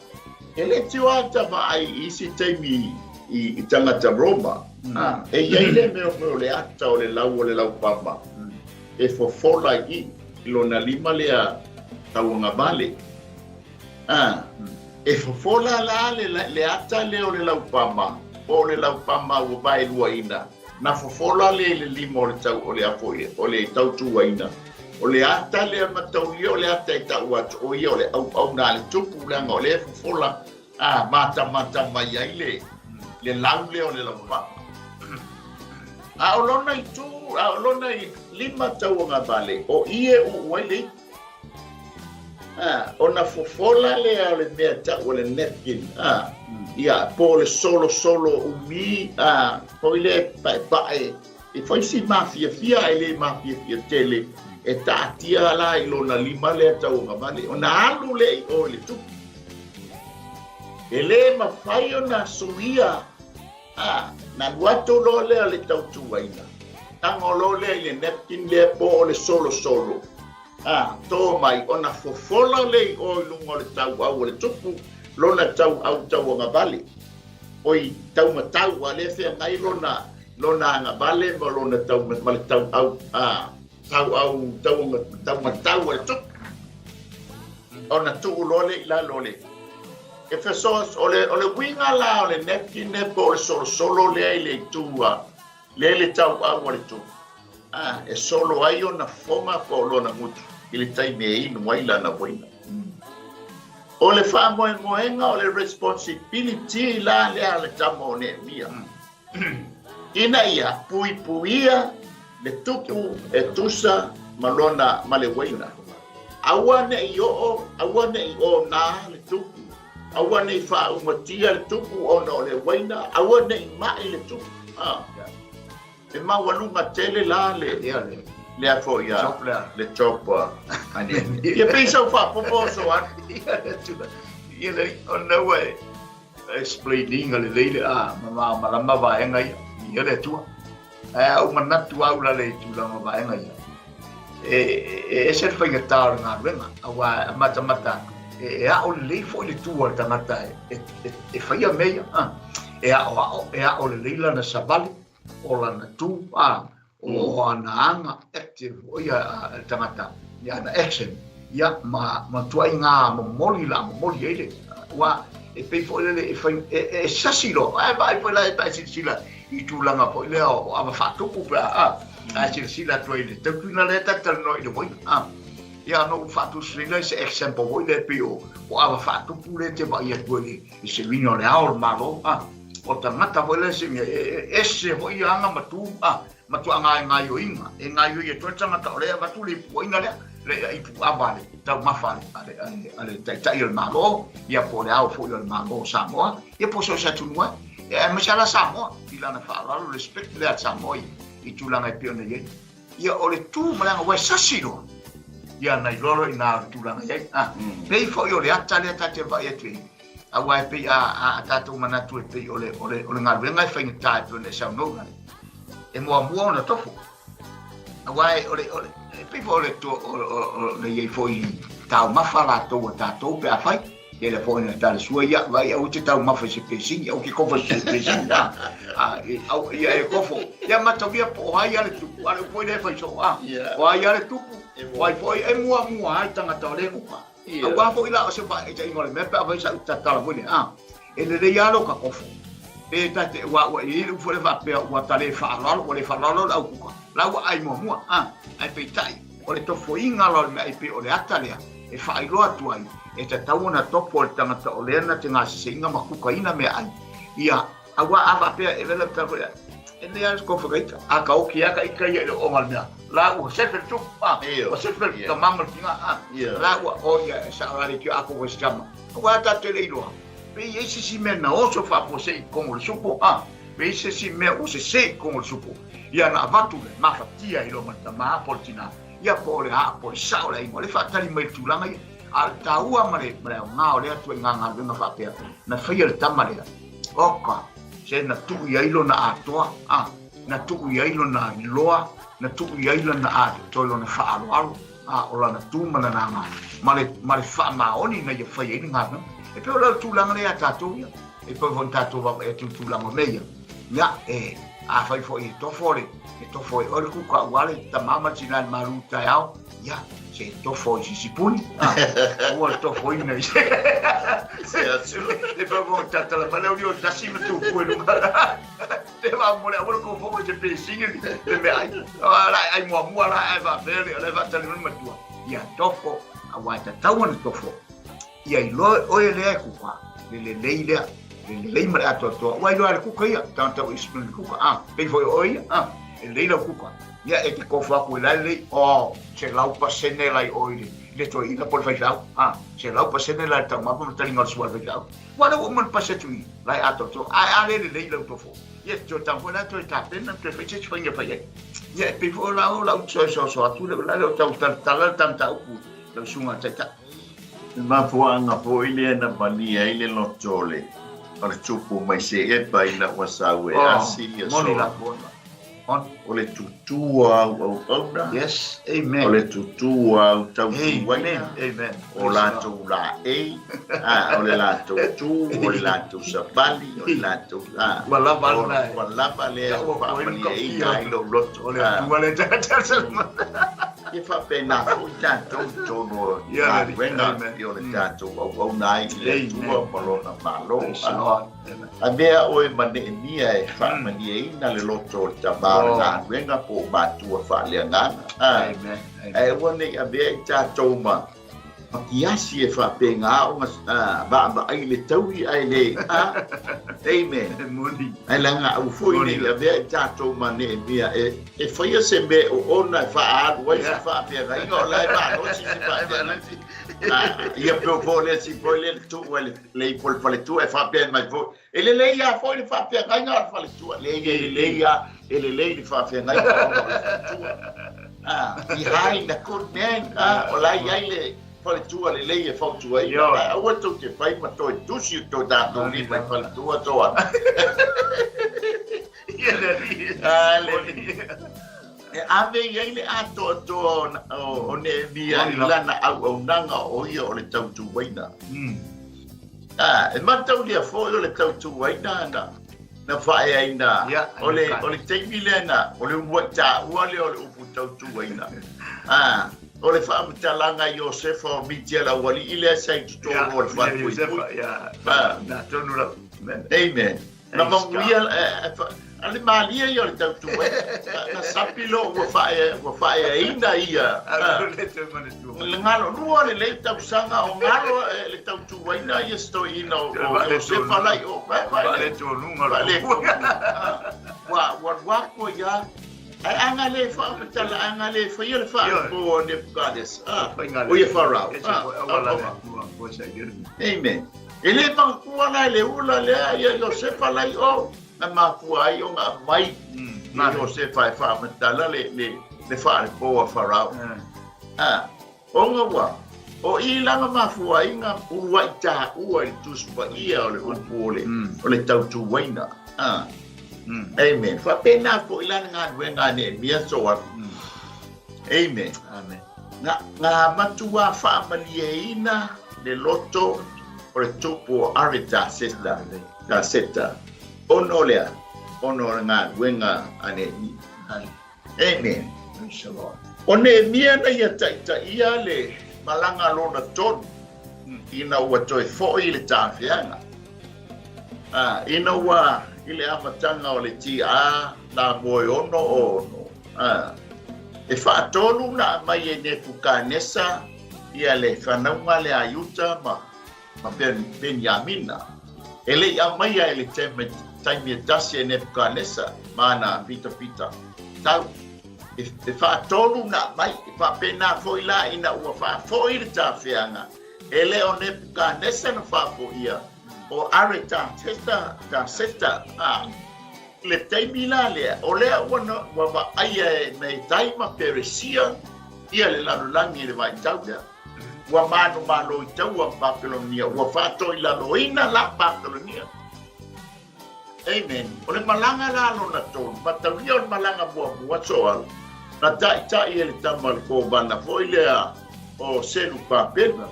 e le tio ata vaai i isi taimi i, i tagata Roma, a, e i ai le mea foi o le ata o le lau o le laupapa, e fofola i i, i lona lima lea tauagavale. A, e fofola la le, le ata lea o le laupama, po o le laupama ua vaeluaina, na fofola lea i le lima o le tau, o le a foi, o le tautuaina. O le ata lea mataulia o le ata e tau atu, o ia o le auauna a le tupu, leaga o lea e fofola, a, matamata mai ai le, le lau lea o le laupama. A o lona itu, a o lona lima tauagavale, o i e uu ai le ipu. A, ona fofola lea o le mea tau o le napkin, a, ia, po o le solosolo umi, a, foi lea e paepae, e fai si mafiafia ae le mafiafia tele, e taatia la i lona lima lea tauagavale, ona alu lea i o i le tupu. E le mafai ona suia, a, na alu atu loa lea o le tautuaina, tago loa lea i le napkin lea po o le solosolo, A, tō mai, ona fofola lea i o i luga o le tauau o le tupu, lona tauau tauagavale. Oi, taumatau, a lea feagai lona, lona agavale ma lona tau, ma le tauau, a, tauau tauaga, taumatau a le tupu. Ona tuu loa lea i lalo o le Efesos, o le, o le uiga la o le napkin lea po o le solosolo lea i le itu a, lea i le tauau a le tupu. A, e solo ai ona foga po o lona gutu i le taimi e inu ai lana uaina. O le faamoemoega o le responsibility la lea a le tama o Neemia, ina ia puipuia le tupu e tusa ma lona ma le uaina. Aua ne i oo, aua ne i onā le tupu, aua ne i faaumatia le tupu ona o le uaina, aua ne i mai le tupu. A. E maualuga tele la le lea foi a le job a Neemia. Ia pei sau faapopo o so atu. Ia le ona ua e explaining lelei le a ma malama vaega ia. Ia le Atua. Ae a ou manatu au la le tulaga vaega ia. E ese le faigata o le galuega, aua e matamata atu, e ao lelei foi le tu a le tagata e faia mea ia. E aoao, e ao lelei lana savali, o lana tu, a, o ana aga active foi a le tagata, ia ana action, ia, ma matuai ngā momoli la momoli ai le, ua, e pei foi lele e fai, e sasi loa, ae vaai foi la e pae silasila i tulaga foi lea o ava faatupu pe a, a silasila atu ai i le tautuina lea ta talanoa i le uaina, a. Ia, na ou faatusiina se example foi lea pei o ava faatupu lea te vaai atu ai i se uiga o le ao o le Malo. O tagata foi lea se uiga e ese foi aga ma tu ma tuaaga e gaioiga e gaioi atu ai le tagata o lea e avatu le ipuaiga lea le ipu ava le taumafa a le taitai o le Malo, ia po o le ao foi o le Malo o Samoa, ia po o so o se atunuu ai. Ia aemaise lava la Samoa i lana faaaloalo, respect lea a Samoa i tulaga e pei ona i ai. Ia o le tu ma le aga ua e sasi loa. Ia na iloa loa i ina o le tulaga i ai. Pei foi o le ata lea ta te vaai atu i ai. Aua e pei a tatou manatu e pei o le, o le, o le galuega e faigata e pei ona e saunoa ai. E muamua ona tofo. Aua e, o le, o le, e pei foi o le, o, o, o le i ai foi taumafa latou a tatou pe afai. Tele foi na tala sua ia, vai aua te taumafa i se pesini, aua ke kofo i se pesini, a, a, au, ia e kofo. Ia mataulia po o ai a le tupu, a le upu foi lea e fai soo, a, o ai a le tupu, o ai foi e muamua ai tagata o le kuka. Aua foi la o se faataitaiga o le mea pe afai sa u tatala foi lea, a, e lelei lava lo ka kofo. Pe ta te, ua, ua i ai le upu foi lea faapea ua ta le faaaloalo, ua le faaaloalo le au kuka, la ua ai muamua, a, ae peitai, o le tofoiga la o le mea ai pei o le ata lea, e faailoa atu ai, e tatau ona topo le tagata o lea na te gaseseiga ma kukaina meaai. Ia, aua a faapea e vela tala foi, e lea le kofa ka ika, a ka oki a ka ika ia i le ooga o le mea, la ua sefe le tupu, a, ua sefe le tama ma le tina, a, la ua, o ia, e sao la le tio a kofa i se tama. Aua tatou te le iloa, pe i ai se isi mea na oso faafuasei i totonu o le supo, a, pe i ai se isi mea ua sese i totonu o le supo, ia na avatu le mafatia ai loa ma le tama po o le tina, Ia po o le a, po o le sao o le aiga, o le faatali mai i le tulaga ia. A o le taua ma le, ma le aoga o lea ituaiga galuega faapea, na faia le tama lea, oka, se na tuu i ai lona atoa, a, na tuu i ai lona iloa, na tuu i ai lana atoa, lona faaaloalo, a, o lana tu ma lana aga, ma le, ma le faamaoni ina ia fai ai le galuega. E pei o le tulaga lea ia tatou ia, e pei foi ona tatou vaavaai atu i le tulaga o mea ia, ia, e, afai foi e tofo le, e tofo e oe le kuka aua le tama ma le tina i le malu taeao, ia, se tofo i sisi puni, aua le tofoina i se. E pei foi tatala mai le uli o tasi ma tupu e luga. Te wā mo le aua le kofo mo se pesinga ni te mea ai. La ai muamua la ai faapea le le faatali mai matua. Ia tofo, aua e tatau ona tofo. Ia iloa oe lea e kuka, le lelei lea, le lelei ma le atoatoa. Ua iloa e le kuka ia, tagata ua explain le kuka, a, pei foi o oe ia, a, e lelei lau kuka. Ia e te kofo atu i la lelei, oh, 100% la i oe i le, le toeaina po o le faifeau, a, 100% la i le taumafa ma le taliga o le sua a le faifeau. Ua lea ua uma ona pasi atu i la e atoatoa, ae a le lelei lau tofo, ia e toe tau foi la toe tapena, toe fai se isi faiga e fai ai. Ia e pei foi o la o lau toe soasoa atu lea, la lea o tau talatala le ta mataupu lau susuga i le Taitai. Le mafuaaga foi lea na malie ai le loto o le o le tupu mai Seʻepa ina ua sau e asi ia Solomona. O le tutū o āu auauna, Yes, amen. o le tutū o āu tautuaina, Amen. o latou laei, a, o le latou tū, o le latou savali, o le latou, a, Ua lava o, lena e. ua lava lea Ia, ua faamalieina ai lou loto. O le Atua lea Ia faapena foi tatou i totonu o galuega i o le tatou auauna ai i le Atua ma Lona Malo. Avea oe ma Neemia e faamalieina le loto o le tama o le galuega po o matua faaleagaga. Ae aua ne i avea i tatou ma kiasi e faapena ona vaavaai i le taui ae le a. Amen. Ae leaga aua foi ne i avea i tatou ma Neemia e faia se mea o ona e faaalu ai se faafeagaiga o la e malosi se faafeagaiga. Ia pei o foi le isi foi lea le tuu ai le ipu o le faletua e faapea mai foi, e lelei lava foi le faafeagaiga o le faletua. Leai, e lelei lava, e lelei le faafeagaiga ona o le faletua. Behind a good man, o la e i ai le faletua lelei e fautuaina. Ae aua tou te fai ma toe tusi o tou tatou lima i faletua tou ana. Aleluia. E ave i ai le atoatoa o Neemia i lana auaunaga o ia o le tautuaina. E mataulia foi o le tautuaina na na faaeaina o le o le taimi lea na o le uluai taua lea o le upu tautuaina. O le faamatalaga i Iosefa o Mitia le aualii lea sa i totonu o le falepuipui. Amen. Na manuia A le malie ia o le tautuaina. Na sapi loa ua faaeaina ia. Le galo lua lelei tausaga o galo le tautuaina ia si toeaina o Iosefa la i o. Faaletonuga. Ua alu atu ai lava. Ae a na le faamatala, a na le faia le faalogo a Nebukadesa, o ia Farao. Amen. E le manatua la e le ula lea ia Iosefa la i o, na mafua ai ona aumai ia Iosefa e faamatala le faalepo a Farao. Ona ua, o i la na mafua ai na uluai taua i le Tusi Paia o le upu o le tautuaina. Amen. Faapena foi la le galuega a Neemia Soalu. Amen. Amen. Na matua faamalieina le loto o le tupu o Aritasesta, Taseta, ona o le a? Ona o le galuega a Neemia. Amen. Praise the Lord. O Neemia na ia taitaia le malaga lona tolu ina ua toe foi i le tafeaga. Ina ua i le amataga o le TA la moe ono o ono, e faatolu na aumai e Nepukanesa ia le fanauga lea a Iuta ma Peniamina. E le i aumaia i le taimi e tasi e Nepukanesa ma ana pitapita tau. E faatolu na aumai, e faapena foi la ina ua faafoi le tafeaga, e le o Nepukanesa na faafoia, o Aretaseta, Taseta, a. I le taimi la lea, o lea ua vaaia e Metai ma Peresia ia le lalolagi i le vaitau lea. Ua manumalo i taua ma Papelonia, ua faatoilaloina la Papelonia. Amen. O le malaga la lona tolu, mataulia o le malaga muamua soala, na taitai e le tama le kovana foi lea o Selupapela.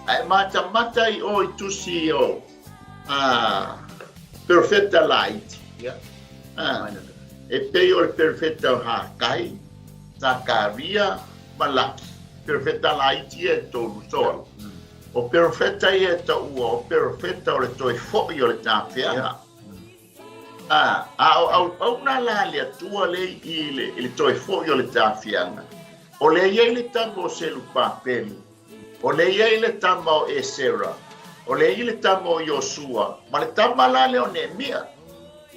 Ae matamata i o i tusi o Perofeta laiti. E pei o le perofeta o Hakai, Sakaria, Malaki. Perofeta laiti ia e tolu soala. O perofeta ia e taua o perofeta o le toe foi o le tafeaga. A o auauna la le Atua lea i le toe foi o le tafeaga, o lea i ai le tama o Selupapelu, o lea i ai le tama o Esera, o lea i ai le tama o Iosua, ma le tama la lea o Neemia,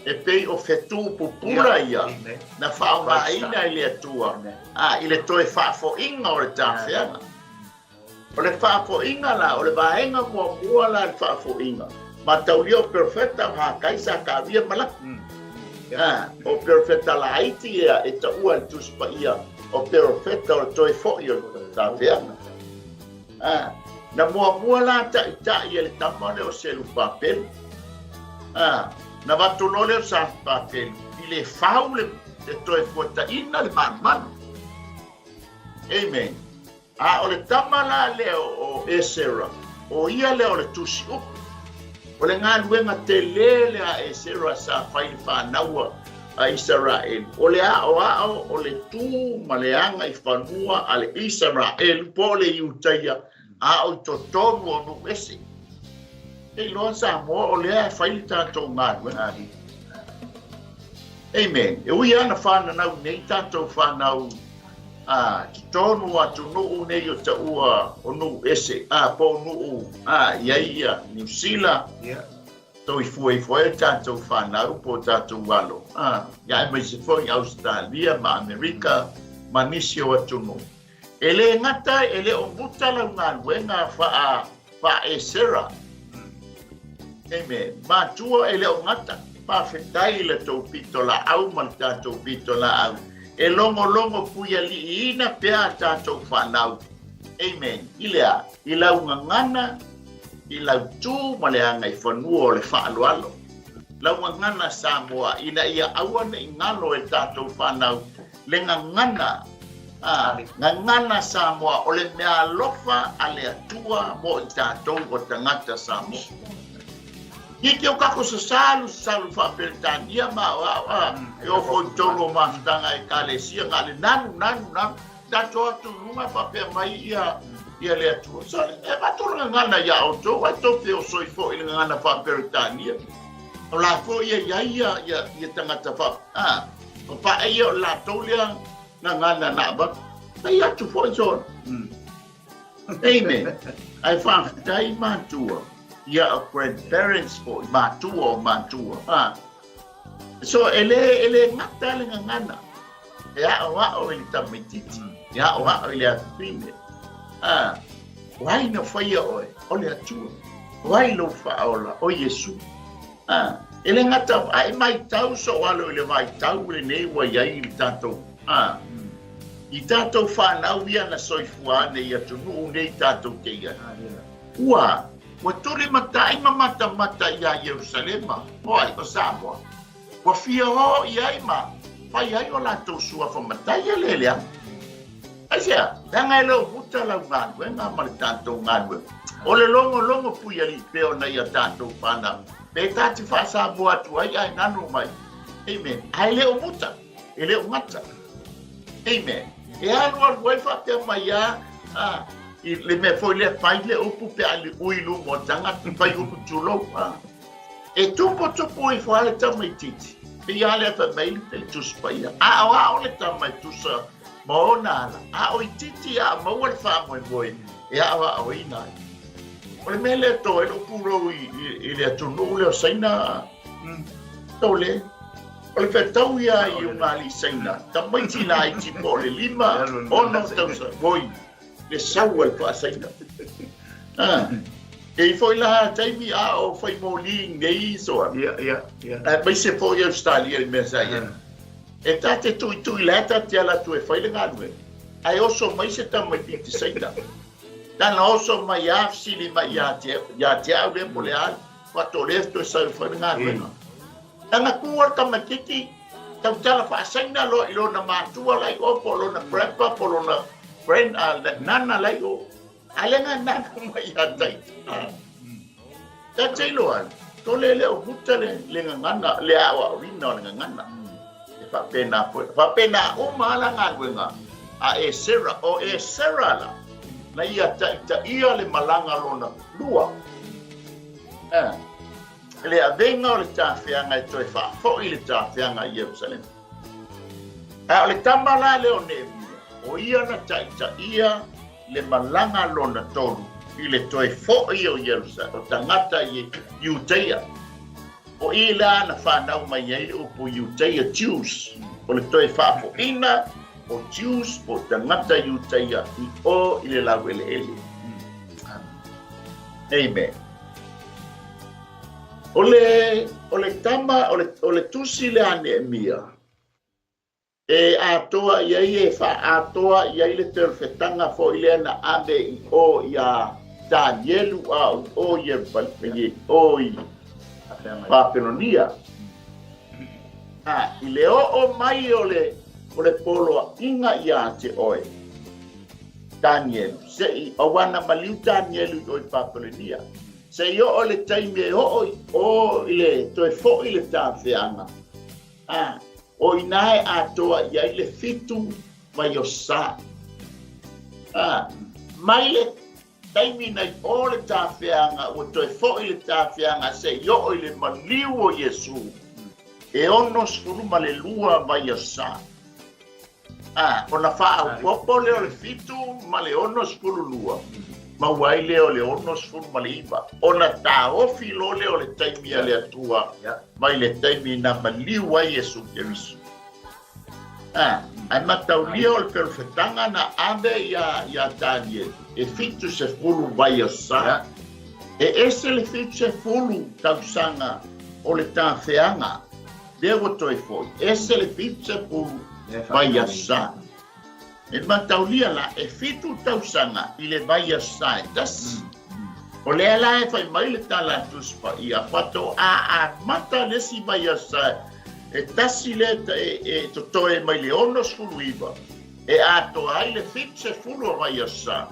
e pei o fetu pupula ia na faaaogaina e le Atua i le toe faafoiga o le tafeaga. O le faafoiga la, o le vaega muamua la le faafoiga, mataulia o perofeta o Hakai, Sakaria, Malaki. O perofeta laiti ia e taua e le Tusi Paia o perofeta o le toe foi o le tafeaga. Na muamua la taitai e le tama lea o Selupapelu. Na avatu loa lea o Salupapelu i le fau le toe fuataina le manumanu. Amen. A o le tama la lea o Esera, o ia lea o le tusi upu. O le galuega tele lea a Esera sa fai i le fanau a Isaraelu, o le aoao o le tu ma le agaifanua a le Isaraelu po o le Iutaia, a o i totonu o nuu ese. Te iloa Samoa o lea e fai le tatou galuega. Amen. E ui lava na fananau nei tatou fanau a, totonu o atunuu nei o taua o nuu ese, a, po o nuu, a, i ai ia Niu Sila, soifua ifo ai o tatou fanau po o tatou alo, a, ia aemaise foi Ausetalia ma Amerika ma nisi o atunuu. E le gata e le o muta lau galuega faa, faa-Esera. Amen. Matua e le o gata. Faafetai i le tou pitolaau ma le tatou pitolaau. E logologo puialiiina pea a tatou fanau. Amen. I le a? I lau gagana, i lau tu ma le agaifanua o le faaaloalo. Lau gagana Samoa ina ia aua ne i galo e tatou fanau le gagana, a, gagana Samoa o le meaalofa a le Atua mo i tatou o tagata Samoa. Hiki o kako sasalu sasalu faa-Peretania ma o ao a e ofo i tolu o mafutaga ekalesia nga le nanu nanu nanu tatou atu i luga faapea mai ia ia le Atua. So, e avatu le gagana iā outou, ai tou feosoi foi i le gagana faa-Peretania. O la foi e iai ia ia ia tagata fa a o paʻa ia o latou lea gagana na avatu. Fai atu foi sona. Amen. Ae faafetai matua ia o grandparents foi, matua o matua. A. So e le e le gata le gagana e aʻoaʻo i le tamaititi, e aʻoaʻo i le afafine. A. O ai na faia oe? O le Atua. O ai lou faaola? O Iesu. A, e le gata a e maitau soo alo i le vaitau lenei ua i ai i le tatou, a, i tatou fanau ia na soifua ane i atunuu nei tatou te i ai. Ua, ua tulimatai ma matamata iā Ierusalema, o ai, o Samoa. Ua fia oo i ai ma fai ai o latou suafa matai e le leaga. Aisea? Leaga e le o muta lau galuega ma le tatou galuega. O le logologo puialii pea o nai a tatou fanau, pe ta te faa-Samoa atu ai ae nanu mai. Amen. Ae le o muta, e le o gata. Amen. E alualu ai faapea mai a, a, i le mea foi lea fai le upu pe a ui i luma o tagata, fai upu tulou. A. E tuputupu ifo lava le tamaitiiti, pei lava lea fai mai le Tusi Paia, aoao le tama e tusa ma ona ala, a o itiiti a maua le faamoemoe e aoaoina ai. O le mea lea e to ai lou pulou i le atunuu lea o Saina, tole, o le fetau ia i ugalii Saina, tamaiti laiti po o le 5, 6 tausaga, oi, le sau a le faasaina. Ah, e i foi la taimi a o fai moli nei soa. Ia, ia, ia. Aemaise foi Australia i mea sa i ai. E ta te tuitui la ta te ala atu e fai le galuega. Ae oso mai se tamaitiiti Saina. Tana oso mai a fesili mai ia te, ia te au lea po le a, faatoa lea toe sau e fai le galuega. Tana ku o le tamaitiiti, tautala faasaina loa i lona matua la i o, po o lona grandpa, po o lona grand, nana la i o. A le nga nana mai ia taita. Ta te iloa, tole le o muta le, le gagana, le aoaoina o le gagana. E faapena foi. Faapena uma lava la galuega a Esera. O Esera la, na ia taitaia le malaga lona lua. Eh, le avega o le tafeaga e toe faafoi le tafeaga i Ierusalema. A o le tama la lea o Neemia, o ia na taitaia le malaga lona tolu i le toe foi o Ierusalema, o tagata i Iuteia. O i la na fanau mai ai le upu Iuteia, Jews, o le toe faafoʻina o Jews po o tagata Iuteia i o i le laueleele. Amen. O le, o le tama, o le, o le tusi lea a Neemia, e atoa i ai, e faaatoa i ai le perofetaga foi lea na ave i o iā Tanielu a o i o i o i Papelonia. A, i le oo mai o le, o le poloaiga iā te oe, Tanielu, seʻi, auā na maliu Tanielu i o i Papelonia, seʻi oo le taimi e oo i o i le toe foi le tafeaga, a, O i inā e atoa i ai le fitu mai o sa. A, mai le taimi nei o le tafeaga, ua toe foi le tafeaga seʻi oo i le maliu o Iesū, e 62 mai o sa. A, ona faaopoopo lea o le 7 ma le 62, maua ai lea o le 69. Ona taofi loa lea o le taimi a le Atua mai le taimi na maliu ai Iesu Keriso. A, ae mataulia o le perofetaga na ave iā, iā Taniele, e 70 vaiasa. E ese le 70 tausaga o le tafeaga. Lea ua toe foi ese le 70 vaiasa. E mataulia la, e 7 tausaga i le vaiasa e tasi. O lea la e fai mai le tala a Tusi Paia, faatoa amata le isi vaiasa e tasi lea e totoe mai le 69 e atoa ai le 70 o vaiasa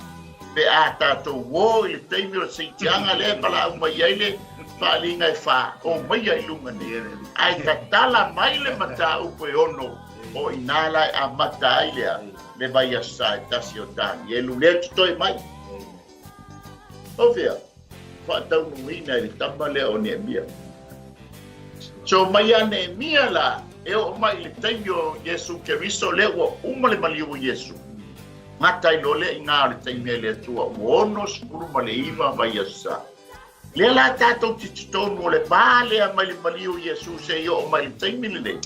pe a tatou uō i le taimi o le seitiaga lea e valaau mai ai le faaaliga e faaomaia i luga nei, ae tatala mai le mataupu e ono o i inā la e amata ai lea le vaiasa e tasi o Tanielu lea e totoe mai. O fea? Faataunuuina i le tama lea o Neemia. So mai ia Neemia la e oo mai i le taimi o Iesu Keriso lea ua uma le maliu o Iesu. Gata ai loa lea i ina o le taimi a le Atua ua 69 vaiaso sa. Lea la tatou te totonu o le va lea mai le maliu o Iesu seia oo mai i le taimi lenei.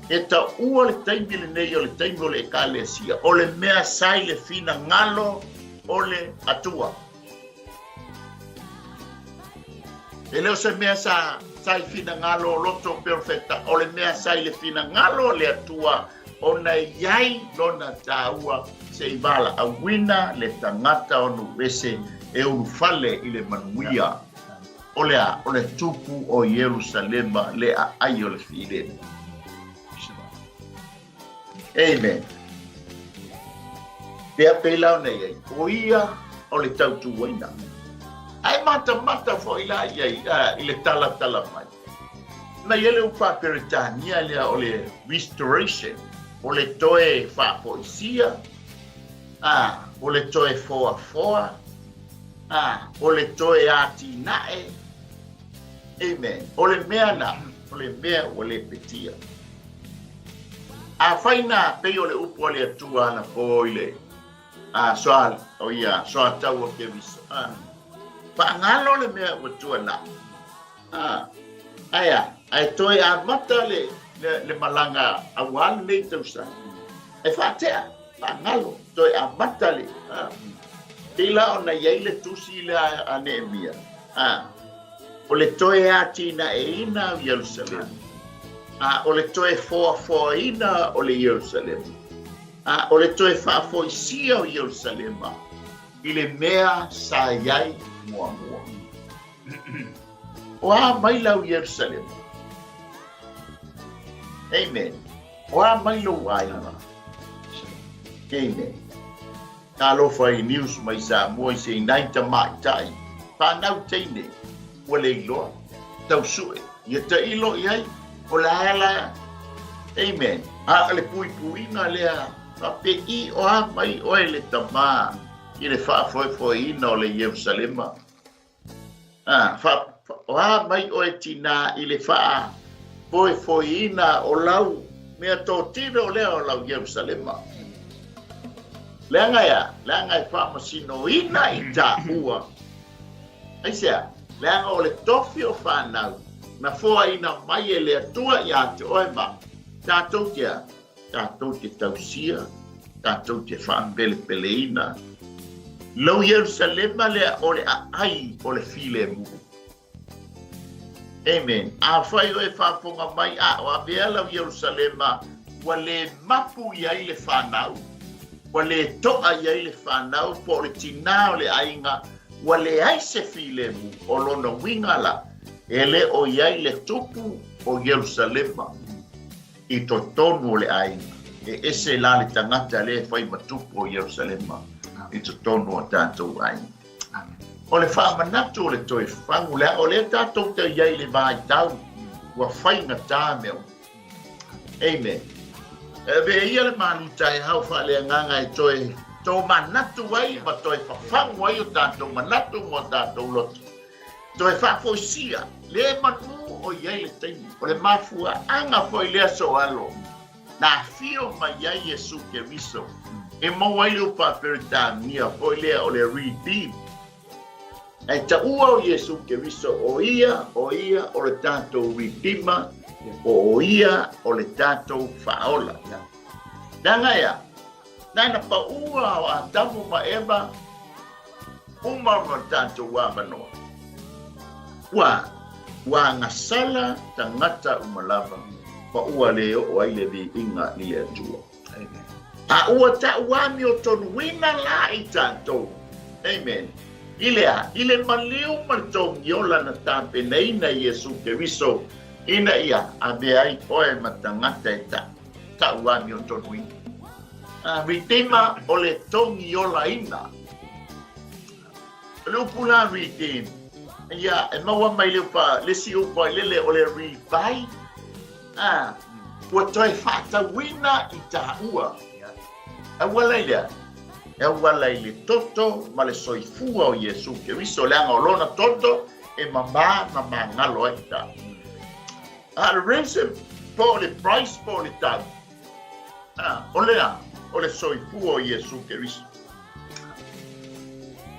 E taua le taimi lenei o le taimi o le Ekalesia, o le mea sa i le finagalo o le Atua. E le o se mea sa sa i finagalo o loto o perofeta, o le mea sa i le finagalo o le Atua ona e i ai lona taua se i valaauina le tagata o nuu-ese e ulufale i le manuia o le a? O le tupu o Ierusalema le aai o le filemu. Amen. Pea pei la ona i ai, o ia o le tautuaina. Ae matamata foi la i ai i le talatala mai. Na i ai le upu faa-Peretania lea o le restoration, o le toe faafoisia, a, o le toe foafoa, a, o le toe atinae. Amen. O le mea na, o le mea ua lepetia. Afai na pei o le upu a le Atua anapo i le a soa o ia soatau o Keriso, a faagalo le mea ua tuanai, a ae a, ae toe amata le le malaga aua lenei tausaga, e faatea, faagalo, toe amata le a. Pei la ona i ai le tusi lea a Neemia, a o le toe atinaeina o Ierusalema, a o le toe foafoaina o le Ierusalema, a o le toe faafoisia o Ierusalema i le mea sa i ai muamua. O a mai lau Ierusalema? Amen. O a mai lou aiga? Amen. Talofa i news mai Samoa i se inai tamaitai fanau teine ua le iloa tau sue ia tailo i ai o le a la. Amen. A o le puipuiga lea faapei o a mai oe le tama i le faafoefoeina o le Ierusalema. A fa o a mai oe tinā i le faafoefoeina o lau mea totino lea o lau Ierusalema. Leaga e a? Leaga e faamasinoina i taua. Aisea? Leaga o le tofi o fanau na foaina mai e le Atua ia te oe ma tatou te a? Tatou te tausia, tatou te faapelepeleina lou Ierusalema lea o le aai o le filemu. Amen. Afai oe faafofoga mai a o avea lau Ierusalema ua le mapu i ai le fanau, ua le toa i ai le fanau po o le tinā o le aiga, ua leai se filemu, o lona uiga la, e le o i ai le tupu o Ierusalema i totonu o le aiga. E ese la le tagata lea e fai ma tupu o Ierusalema i totonu o tatou aiga. O le faamanatu o le toe fagu lea, o lea tatou te i ai i le vaitau ua faigata mea uma. Amen. E avea ia le malu taeao faaleagaga e toe tomanatu ai ma toe fafagu ai o tatou manatu ma o tatou loto. Toe faafoisia le manu o i ai le taimi. O le mafuaaga foi lea soalo na afio mai ai Iesu Keriso e maua ai le upu faa-Peretania foi lea o le redeem. Ae taua o Iesu Keriso o ia, o ia o le tatou Redeemer, o ia o le tatou Faaola. Leaga e a? Nana paua o Atamu ma Eva, uma ona tatou avanoa. Ua, ua agasala tagata uma lava, ma ua le oo ai le viiga i le Atua. A ua ta'u amiotonuina la i tatou, amen, i le a? I le maliu ma le togiola na tapenaina e Iesu Keriso, ina ia avea ai oe ma tagata e ta'u. Ta'u amiotonuina. A redeemer o le togiolaina. O le upu la redeem, ia e maua mai le upa, le isi upu ai lele o le rebuy. A, ua toe faatauina i taua. E auala i lea? E auala i le toto ma le soifua o Iesu Keriso, leaga o lona toto e mamā ma magalo ai taua. A o le ransom po o le price po o le tau, o le a? O le soifua o Iesu Keriso.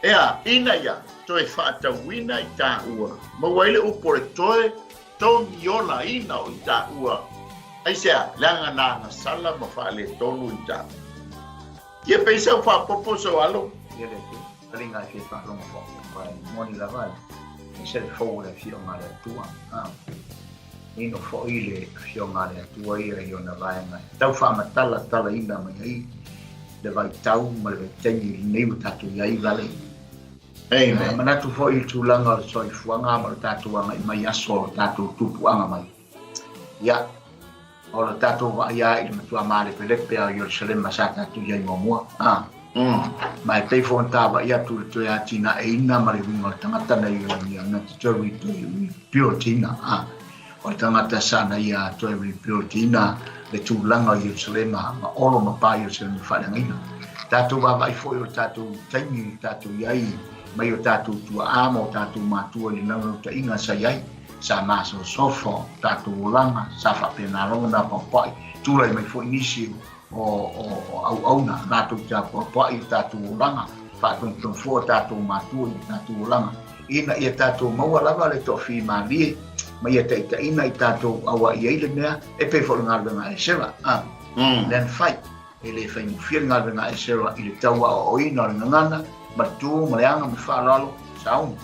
Ea, ina ia toe fa'atauina i tāua, maua ai le upu o le toe togiolaina o i tāua. Aisea? Leaga na agasala ma faaletonu i tāua. Ia pei sau faaopoopo sou alo. Ia le te talinga e fia faalogo faaopoopo ai moni lava e ese le fou o le Afioga a le Atua. A ino foi le Afioga a le Atua ia i ona vaega e tau faamatalatalaina mai ai le vaitau ma le vaitaimi lenei ua tatou i ai vale. Amen. Manatu foi i le tulaga o le soifuaga ma le tatou agai mai aso o le tatou tupuaga mai. Ia, o le tatou vaai lava i le matua malepelepe o Ierusalema sa tatou i ai muamua. A. Ma e pei foi ona ta vaai atu i le toe atinaeina ma le uiga o le tagata na ia na te toe rebuild-ina. A. O le tagata sa na ia toe rebuild-ina le tulaga o Ierusalema ma olo ma pa Ierusalema faaleagaina. Tatou vaavaai foi o le tatou taimi o tatou i ai mai o tatou tuaa ma o tatou matua i le naunautaiga sa i ai. Sa masosofa tatou olaga, sa faapena lava ona apoapoai. Tulai mai foi nisi o auauna latou te apoapoai i tatou olaga, faatonutonu foi o tatou matua i tatou olaga, ina ia tatou maua lava le toafimalie ma ia taitaiina i tatou auai ai le mea e pei foi o le galuega a Esera. Lea na fai, e le faigofie le galuega a Esera i le tau aoaoina o le gagana ma le tu ma le aga ma le faaaloalo, sauni.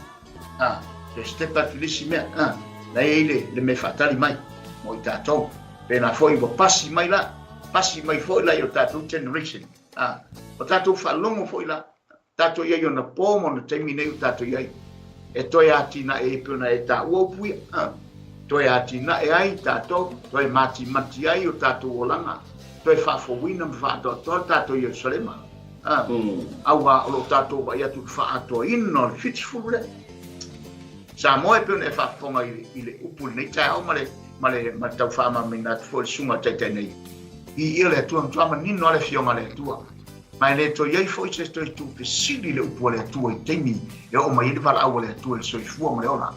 A, toe step atu i le isi mea, a, la e i ai le, le mea e faatali mai mo i tatou. Pēnā foi ua pasi mai la, pasi mai foi la i o tatou generation, a, o tatou faalogo foi la, tatou i ai ona pō ma ona taimi nei ua tatou i ai, e toe atinae ai pei ona e taua upu ia, a, toe atinae ai tatou, toe matimati ai o tatou olaga, toe faafouina ma faatoatoa le tatou Ierusalema. Auā o lo o tatou vaai atu i le faaatoaina o le 70 lea. Samoa e pei ona e faafofoga i le upu i lenei taeao ma le, ma le, ma le tau faamalamalamaina atu foi le susuga i le Taitai nei. Viia le Atua, matua manino lava le Afioga a le Atua. Ma e le toe i ai foi se toe tuufesili i le upu a le Atua i taimi e oo mai ai le valaau a le Atua i le soifua ma le ola.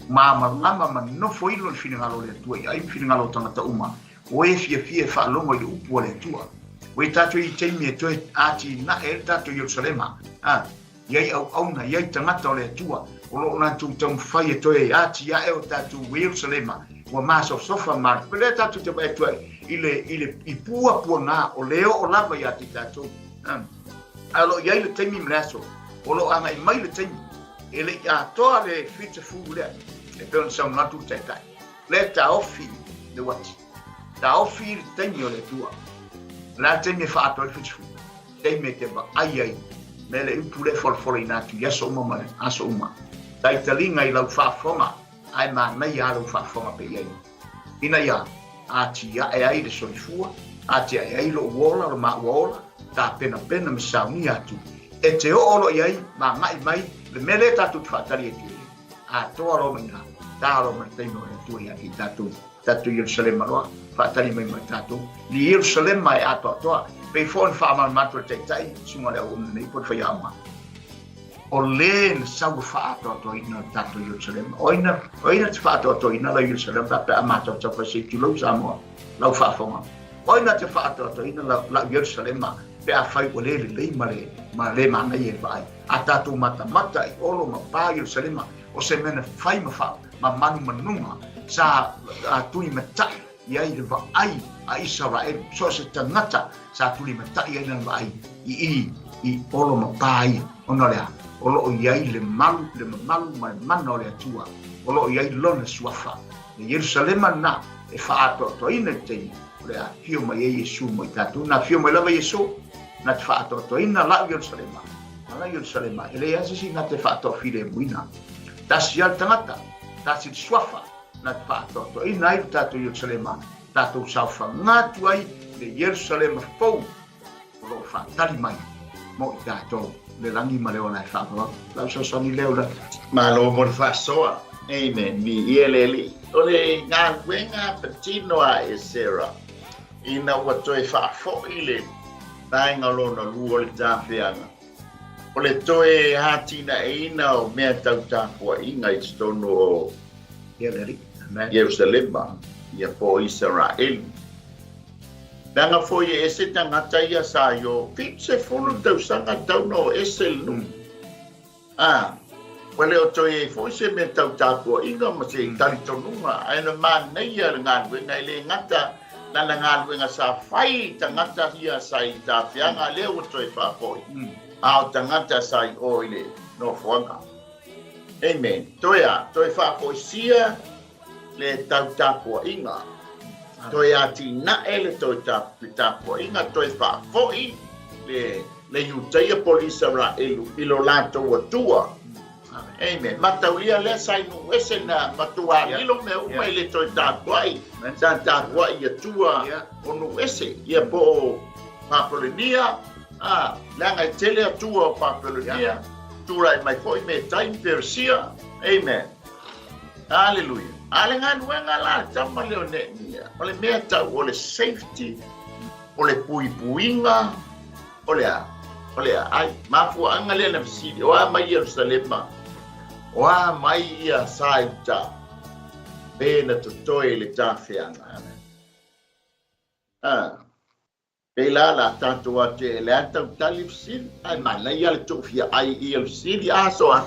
Malamalama ma nofoilo le finagalo o le Atua i ai ma finagalo o tagata uma O e fiafia e faalogo i le upu a le Atua. Ua i tatou i taimi e toe atinae ai le tatou Ierusalema, a i ai auauna, i ai tagata o le Atua, o lo o latou taumafai e toe atiae o tatou Ierusalema, ua masofasofa ma lea tatou te vaai atu ai i le, i le, i puapuaga o le oo lava ia te tatou. A, ae o lo o i ai le taimi ma le aso, o lo o agai mai le taimi, e le i atoa le 70 lea, e pei ona saunoa atu le Taitai. Lea taofi le uati. Taofi le taimi o le Atua. O le a le taimi e faaatoa ai le 70? Taimi e te vaai ai me le upu lea e folafolaina atu i aso uma ma aso uma. Taitaliga i lau faafofoga, ae manaia lava lau faafofoga pea i ai. Ina ia atiae ai le soifua, atiae ai lou ola, lo maua ola, tapenapena ma saunia atu. E te oo loa i ai ma agai mai le mea lea tatou te faatali atu i ai. Atoa loa mai ina, ta loa ma le taimi o le Atua ia te i tatou, tatou Ierusalema loa, faatali mai ma tatou. Li Ierusalema e atoatoa, pei foi ona faamalamalama atu e le Taitai, susuga i le auauna nei po o le faiaoga. O le na sau e faaatoatoaina le tatou Ierusalema. O ai na, o ai na te faaatoatoaina lau Ierusalema pe a matautau fai se i tulou Samoa, lau faafofoga. O ai na te faaatoatoaina lau, lau Ierusalema pe afai ua le lelei ma le, ma le manaia i le vaai. A tatou matamata i Olo ma Pa Ierusalema, o se mea na fai ma fa, ma manumanuga sa a tulimatai i ai le vaai a Isaraelu, so o se tagata sa tulimatai ai lana vaai i i i Olo ma Pa ia, ona o le a? O lo o i ai le malu, le mamalu ma le mana o le Atua, o lo o i ai Lona suafa. Le Ierusalema lena e faaatoatoaina i le taimi o le a afio mai ai Iesu mo i tatou. Na afio mai lava Iesu, na te faaatoatoaina lau Ierusalema. A lau Ierusalema, e leai lava se isi na te faatoafilemuina. Tasi lava le tagata, tasi le suafa, na te faaatoatoaina ai le tatou Ierusalema, tatou saofaga atu ai le Ierusalema fou o lo o faatali mai mo i tatou le lagi ma le ola e faavavau. Lau fesoasoani lea ula. Malo mo le faasoa. Amen. Viia le Alii. O le galuega patino a Esera ina ua toe faafoi le vaega lona lua o le tafeaga, o le toe atinaeina o mea tau tapuaiga i totonu o Ia le Alii. Ierusalema, ia po o Isaraelu. Leaga foi e ese tagata ia sa i o 70 tausaga tau na o ese le nuu. A, ua le o toe i ai foi se mea tau tapuaiga ma se talitonuga, ae na manaia le galuega, e le gata lana galuega sa fai i tagata ia sa i tafeaga lea ua toe faafoi, a o tagata sa i o i le nofoaga. Amen. Toe a, toe faafoisia le tau tapuaiga, toe atinae le toe tapuaiga, toe faafoi le le Iutaia po o le Isaraelu i lo latou Atua. Amen. Mataulia lea sa i nuu ese na matua lilo mea uma i le toe tapuai. Sa tapuai i Atua o nuu ese. Ia po o Papolonia, a, leaga e tele Atua o Papolonia, tulai mai foi Metai ma Peresia. Amen. Aleluia. A le galuega la le tama lea o Neemia, o le mea tau o le safety, o le puipuiga, o le a? O le a? Ai, mafuaaga lea na fesili, o a mai Ierusalema? O a mai ia sa i uta? Pe na totoe i le tafeaga. Ah. Pēlā la tātou atu e le a tautali fesili, ai manaia le toofia ai i le fesili aso a.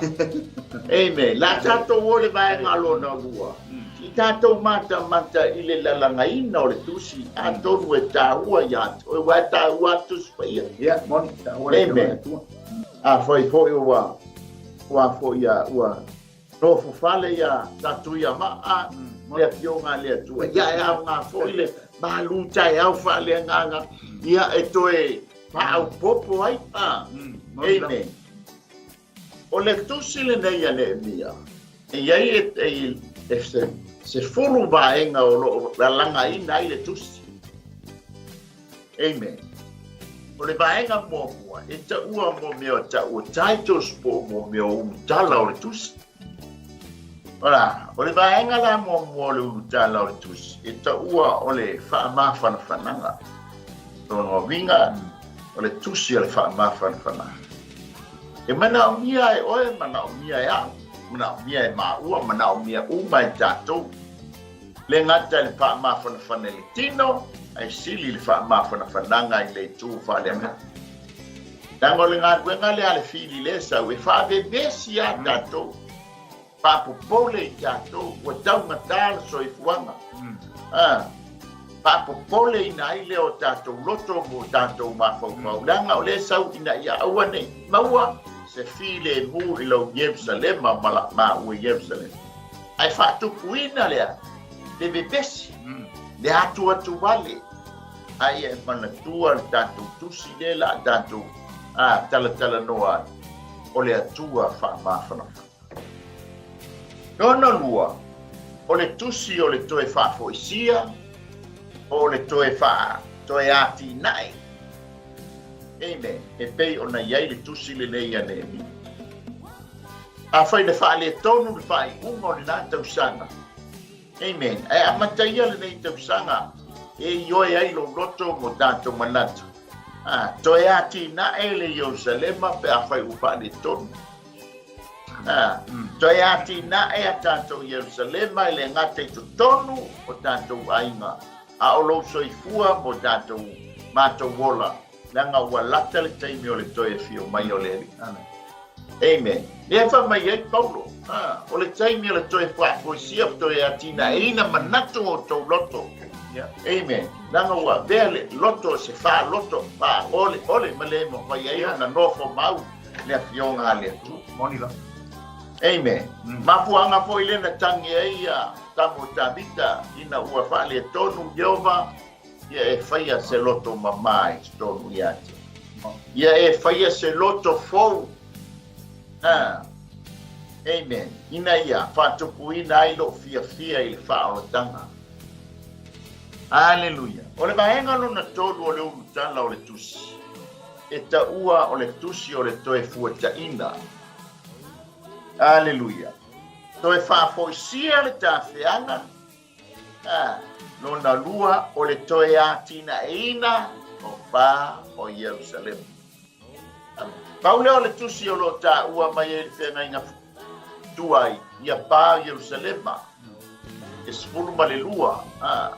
Amen. La tātou o le vaega lona lua. I tātou matamata i le lalagaina o le tusi, atonu e tāua ia te oe, ua e tāua a tusi paia. Ia, moni, tāua le Amen. Atua. A whai foi ua, ua foi ia, ua nofo fale ia Satuiamaa, le afioga a le Atua. Ia e aoga foi le malu taeao faaleagaga, ia e toe faaopoopo ai. Amen. O le tusi lenei a Neemia, e i ai e, e, e se, 10 vaega o lo o lalagaina ai le tusi. Amen. O le vaega muamua, e taua mo mea o taua titles po o mo mea o ulutala o le tusi. Ora, o le vaega la muamua o le ulutala o le tusi, e taua o le faamafanafanaga. Lona uiga, o le tusi o le faamafanafanaga. E manaomia e oe, manaomia e au, manaomia e maua, manaomia uma e tatou. Le gata i le faamafanafana i le tino, ae sili le faamafanafanaga i le itu faaleagaga. Leaga o le galuega lea a le fili lea sau, e faavevesi lava tatou, faapopole i tatou, ua taugata le soifuaga. Faapopoleina ai lea o tatou loto mo tatou mafaufau, leaga o lea e sau ina ia aua ne i maua se filemu i lou Ierusalema ma la maua i Ierusalema. Ae faatupuina lea le vevesi, le atuatuvale, a ia e manatua le tatou tusi lea la a tatou talatalanoa ai, o le Atua faamafanafana. Lona lua, o le tusi o le toe faafoisia, po o le toe faa, toe atinae. Amen. E pei ona i ai le tusi lenei a Neemia. Afai na faaletonu le faaiuga o lena tausaga, amen, ae amata ia lenei tausaga e ioe ai lou loto mo tatou manatu. A, toe atinae le Ierusalema pe afai ua faaletonu. A, toe atinae a tatou Ierusalema e le gata i totonu o tatou aiga, a o lou soifua mo tatou matou ola, leaga ua lata le taimi o le toe afio mai o le Alii. Amen. Amen. Lea fai mai ai Paulo, a, o le taimi o le toe faafoisia, toe atinaeina manatu o outou loto. Yeah. Amen. Leaga ua avea le loto se faaloto faaoleole ma le mafai ai ona nofo mau le afioga a le Atua. Moni la. Amen. Mafuaaga foi lea na tagi ai ia tama o Tavita ina ua faaletonu Ieova, ia e faia se loto mamā i totonu ia te. Ia e faia se loto fou. Ha. Amen. Ina ia faatupuina ai lou fiafia i le faaolataga. Aleluia. O le vaega lona tolu o le ulutala o le tusi, e taua o le tusi o le toe fuataina. Aleluia. Toe faafoisia le tafeaga. A, lona lua o le toe atinaeina o pa o Ierusalema. Pau lea o le tusi o lo o taua mai ai le feagaiga tuai ia pa o Ierusalema. e 12.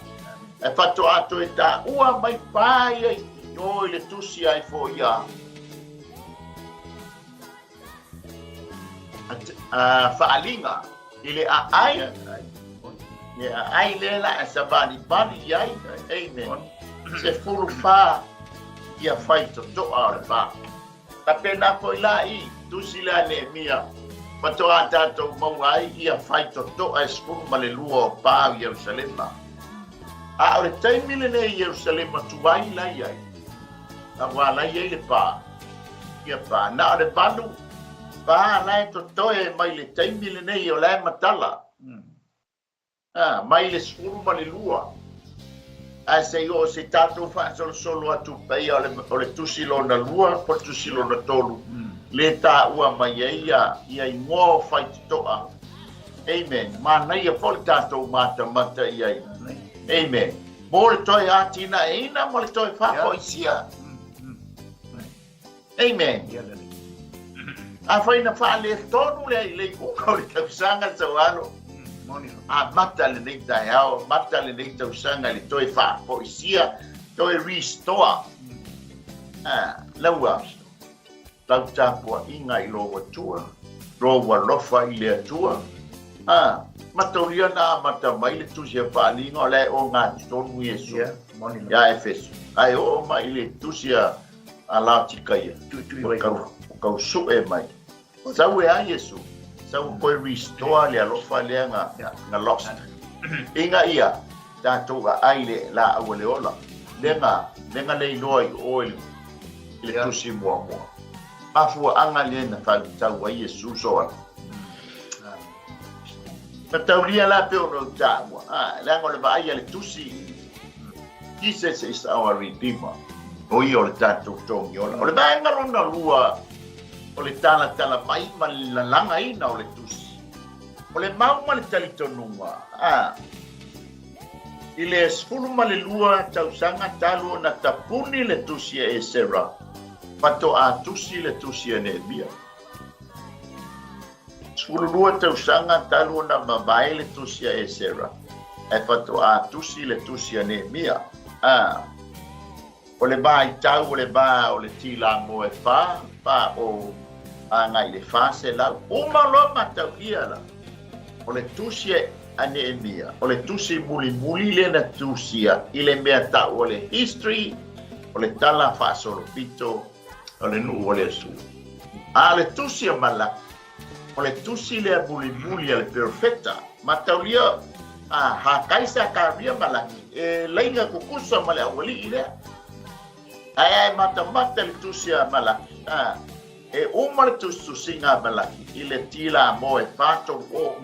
E faatoa toe taua mai pa ia i o i le tusi ai foi ia faaaliga i le aai, le aai lea la e savalivali i ai. Amen. 14 ia faitotoa o le pa. Faapena foi la i tusi lea Neemia, faatoa tatou maua ai ia faitotoa e 12 o pa o Ierusalema. A o le taimi lenei i Ierusalema tuai la i ai, aua la i ai le pa, ia pa, na o le 8 pa la e totoe mai le taimi lenei o la e matala. Mai le 12. Ae se i oo se tatou faasolosolo atu paia o le tusi lona lua po o le tusi lona tolu, le taua mai ai ia igoa o faitotoa. Amen. Manaia foi le tatou matamata i ai. Amen. Mo le toe atinaeina ma le toe faafoisia. Amen. Afai na faaletonu lea i le iuga o le tausaga saualo, amata lenei taeao, amata lenei tausaga i le toe faafoisia, toe restore. Laua, lau tapuaiga i lou Atua, lou alofa i le Atua. Mataulia na amata mai le tusi a Faaliga o la e ogatotonu Iesu ia Efeso. Ae oo mai i le tusi a a Laotikaia, ua tau sue mai. Sau e a Iesu, sau e toe restore le alofa lea na lost. Ina ia tatou aai le laau a le ola, lea na le iloa i o i le tusi muamua. Mafuaaga lea na faitau ai Iesu soala. Mataulia la pe ona ou taua, leaga o le vaai a le tusi, Jesus is our Redeemer. O ia o le tatou Togiola. O le vaega lona lua o le talatala mai ma le lalagaina o le tusi. O le mau ma le talitonuga, i le 12 tausaga talu ona tapuni le tusi a Esera, faatoa tusi le tusi a Nehemia. 12 tausaga talu ona mavae le tusi a Esera, ae faatoa tusi le tusi a Nehemia. A O le vaitau o le va o le tilamoa e fa, fa o agai i le 400. Uma loa mataulia la, o le tusi a Nehemia, o le tusi mulimuli lea na tusia i le mea tau o le history, o le tala faasolopito o le nuu o le Atua. A o le tusi a Malaki, o le tusi lea mulimuli a le perofeta, mataulia a Hakai, Sakaria, Malaki, e laina kukusa ma le aualii lea. Ae ae matamata le tusi a Malaki, a, e uma le tusitusiga a Malaki i le tila mo e whātou o.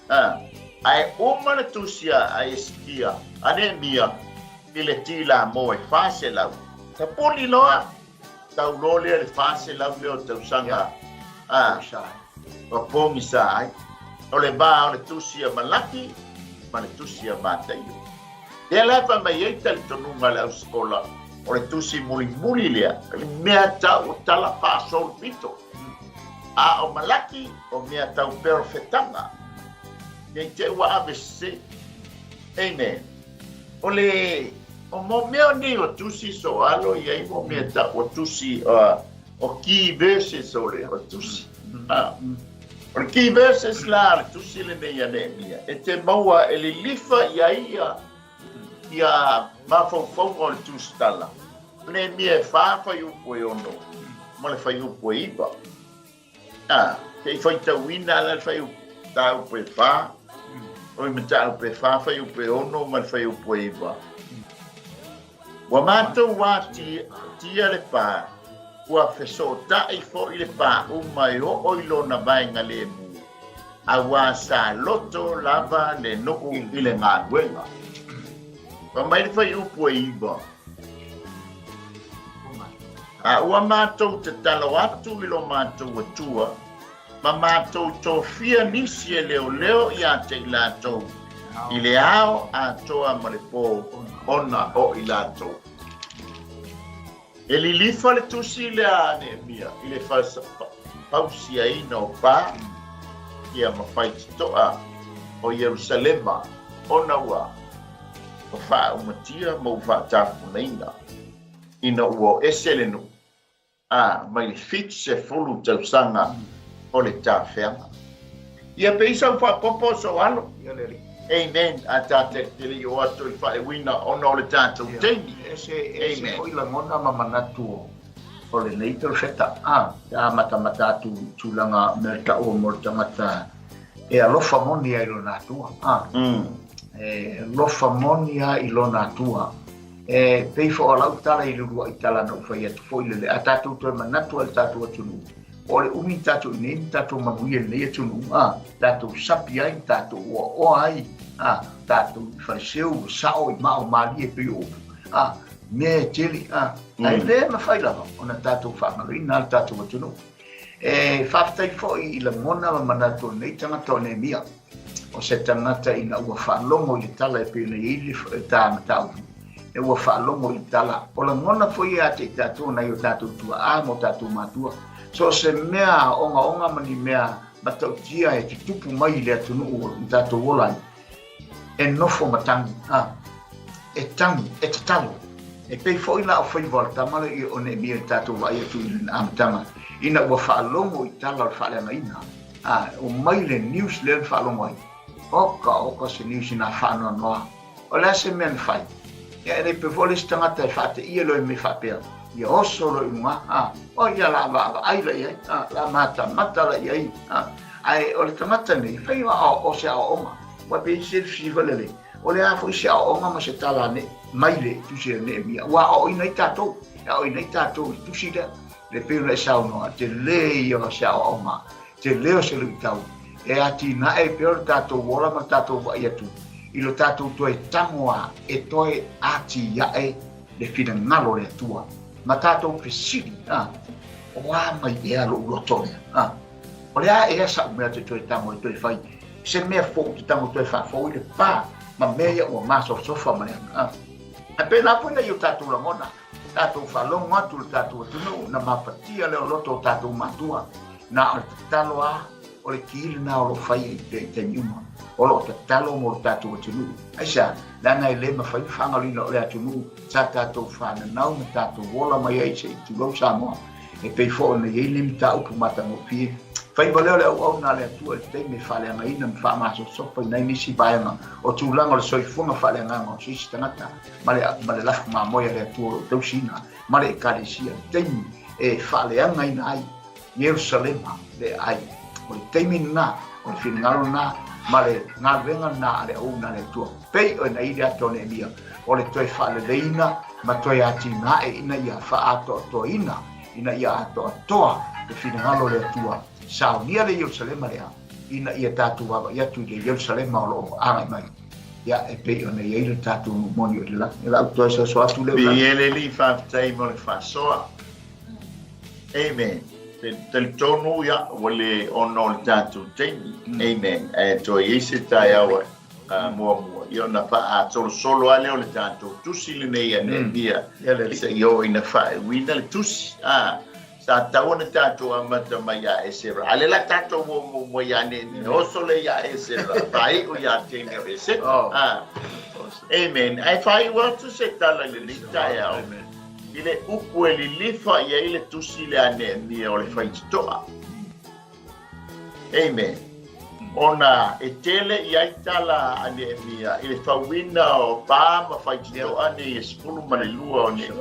A, ae uma le tusi a Esikia, a Nehemia, i le tila mo e 400. Tapuni loa, tau loa lea le 400 lea o tausaga a ua pogisa ai. O le va o le tusi a Malaki ma le tusi a Mataio. Lea la e fai mai ai talitonuga a le ausikola, o le tusi mulimuli lea, le mea tau o tala faasolopito. A o Malaki, o mea tau perofetaga. Nei te ua ave sese. Amen. O le o mo mea nei o tusi soalo i ai mo mea tau o tusi o key verses o le o tusi. O le key verses la le tusi lenei a Nehemia e te maua e lilifa i ai ia ia mafaufauga o le tusitala. O Nehemia e 4 fuaiupu e 6 ma le fuaiupu e 9. Te i faitauina la le fuaiupu mataupu e 4, o i mataupu e 4 fuaiupu e 6 ma le fuaiupu e 9. Ua matou atia le pa, ua fesootai foi le pa uma e oo i lona vaega lemu, auā sa loto lava le nuu i le galuega. Fai mai le fuaiupu e 9. A ua matou tatalo atu i lo matou Atua, ma matou tofia nisi e leoleo ia te i latou i le ao atoa ma le po, ona o i latou. E lilifa le tusi lea a Nehemia i le fausiaina o pa ia ma faitotoa. o Ierusalema ona ua faaumatia ma ua faatapunaina ina ua o ese le nuu a mai le 70 tausaga o le tafeaga. Ia pei sau faapopo o sou alo. Amen. A tātou te le i o atu i le faaiuina ona o le tātou taimi. Ese, ese foi lagona ma manatu o lenei perofeta. A, pe a matamata atu i tulaga mea taua mo le tagata e alofa moni ai i lona Atua. A, e alofa moni ai i lona Atua. E pei foi o lau tala i le uluai tala na ou fai atu foi lele, a tatou toe manatu ai i le tatou atunuu, o le umi tatou i nei ma tatou manuia i lenei atunuu, a, tatou sapi ai, tatou oaoa ai, a, tatou i faleseu, ua sao i mao malie pei o upu, a, mea e tele, a, ae le mafai lava ona tatou faagaloina le tatou atunuu. E faafetai foi i lagona ma manatu o lenei tagata o Nehemia, o se tagata ina ua faalogo i le tala e pei ona i ai le ta mataupu, e ua faalogo i le tala. O lagona foi ia te i tatou nai o tatou tuaa ma o tatou matua. So o se mea ogaoga ma ni mea matautia e tutupu mai i le atunuu o tatou ola ai, e nofo ma tagi, a, e tagi, e tatalo. E pei foi la o faiva o le tama lea o Neemia i tatou vaai atu i le amataga, ina ua faalogo i tala o le faaleagaina, a, o mai le news lea na faalogo ai, oka oka se news ina faanoanoa. O le a se mea na fai? Ia e le pei foi le isi tagata e faateia loa i mea faapea, ia oso loa i luga, a, o ia la vaavaai la i ai, a, la matamata la i ai, a. Ae o le tagata nei, fai o se aoaoga. Ua pei se fesili foi lele, o le a foi se aoaoga ma se tala ne, mai le tusi a Neemia, ua aoaoina ai tatou, e aoaoina ai tatou i le tusi lea, le pei ona e saunoa, tele ia o se aoaoga, tele o se luitau, e atinae pea o le tatou ola ma le tatou vaai atu i lo tatou toe tago a e toe atiae le finagalo o le Atua ma tatou fesili, a, o a mai ea lou loto lea, a? O le a ea sa'u mea te toe tago e toe fai se mea fou te tago toe faafou i le pa ma mea ia ua masofasofa ma le aga. Ae pēlā foi nai o tatou lagona, tatou faalogo atu i le tatou atunuu na mafatia lea o loto o tatou matua, na o le tatalo a o le ki lena o lo o fai ai pea i taimi uma, o lo o tatalo mo le tatou atunuu. Aisea? Leaga e le mafai ona faagaloina o le atunuu sa tatou fananau ma tatou ola mai ai se i tulou Samoa. E pei foi ona i ai lenei mataupu matagofie. Faiva lea o le auauna a le Atua i le taimi e faaleagaina ma faamasosofaina ai nisi vaega o tulaga o le soifuaga faaleagaga o se isi tagata ma le, ma le lafo mamoe a le Atua o lo o tausiina ma le Ekalesia i le taimi e faaleagaina ai Ierusalema le ai. O le taimi lena, o le finagalo lena ma le galuega lena a le auauna a le Atua. Pei ona i le ata o Neemia, o le toe faaleleina ma toe atinae ina ia faaatoatoaina, ina ia atoatoa le finagalo o le Atua. Saunia le Ierusalema lea, ina ia tatou vaavaai atu i le Ierusalema o lo o agai mai. Ia, e pei ona i ai le tatou nuu moni o le lagi. E lau toe soso atu lea. Viia le Alii, faafetai mo le faasoa. Amen. Te talitonu ia, ua le ona o le tatou taimi. Amen. Ae toe i ai se taeao muamua, ia ona faasolosolo lava lea o le tatou tusi lenei a Nehemia, seia oo ina faaiuina le tusi. Sa tatau ona tatou amata mai ia Esera, a o lea la tatou oo muamua ia Nehemia, oso lea ia Esera, faaiu ia teine o Esera. Amen. Ae faaiu atu se tala i lenei taeao i le upu e lilifa i ai le tusi lea a Nehemia o le faitotoa. Amen. Ona e tele i ai tala a Neemia i le fauina o pa ma faitotoa nei e 12 o, ne,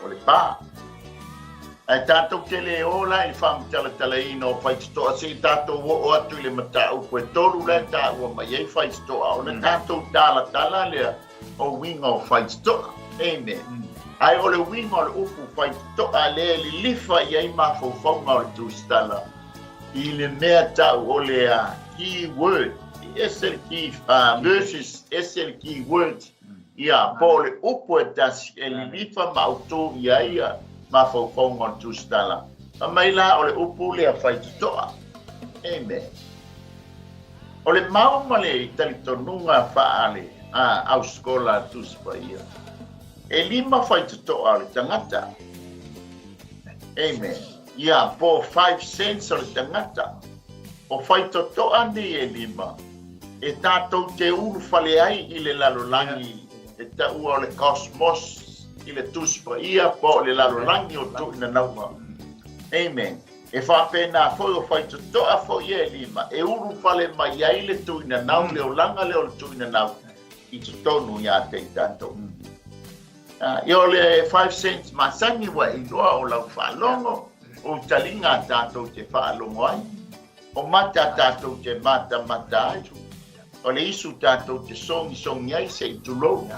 o le pa. Ae tatou te le o la i le faamatalatalaina o faitotoa se i tatou oo atu i le mataupu e tolu la e taua mai ai faitotoa ona tatou talatala lea o uiga o faitotoa. Amen. Ae o le uiga o le upu faitotoa lea e lilifa i ai mafaufauga o le tusitala i le mea tau o le key word, e ese le key verses, ese le key words, ia, po o le upu e tasi e lilifa ma autū i ai ia mafaufauga o le tusitala. Fai mai la o le upu lea faitotoa. Amen. O le mau ma le talitonuga faale ausikola a Tusi Paia, e lima faitotoa o le tagata. Amen. Ia, po o five cents o le tagata. O faitotoa nei e lima, E tatou te ulufale ai i le lalolagi e taua o le kosmos i le Tusi Paia po o le lalolagi o tuuinanauga. Amen. E faapena foi o faitotoa foi ia e lima e ulufale mai ai le tuuinanau, le olaga lea o le tuuinanau i totonu ia te i tatou. Ia o le 5 cents masani ua e iloa o lau faalogo, o taliga a tatou te faalogo ai, o mata a tatou te matamata ai, o le isu tatou te sogisogi ai se i tulou,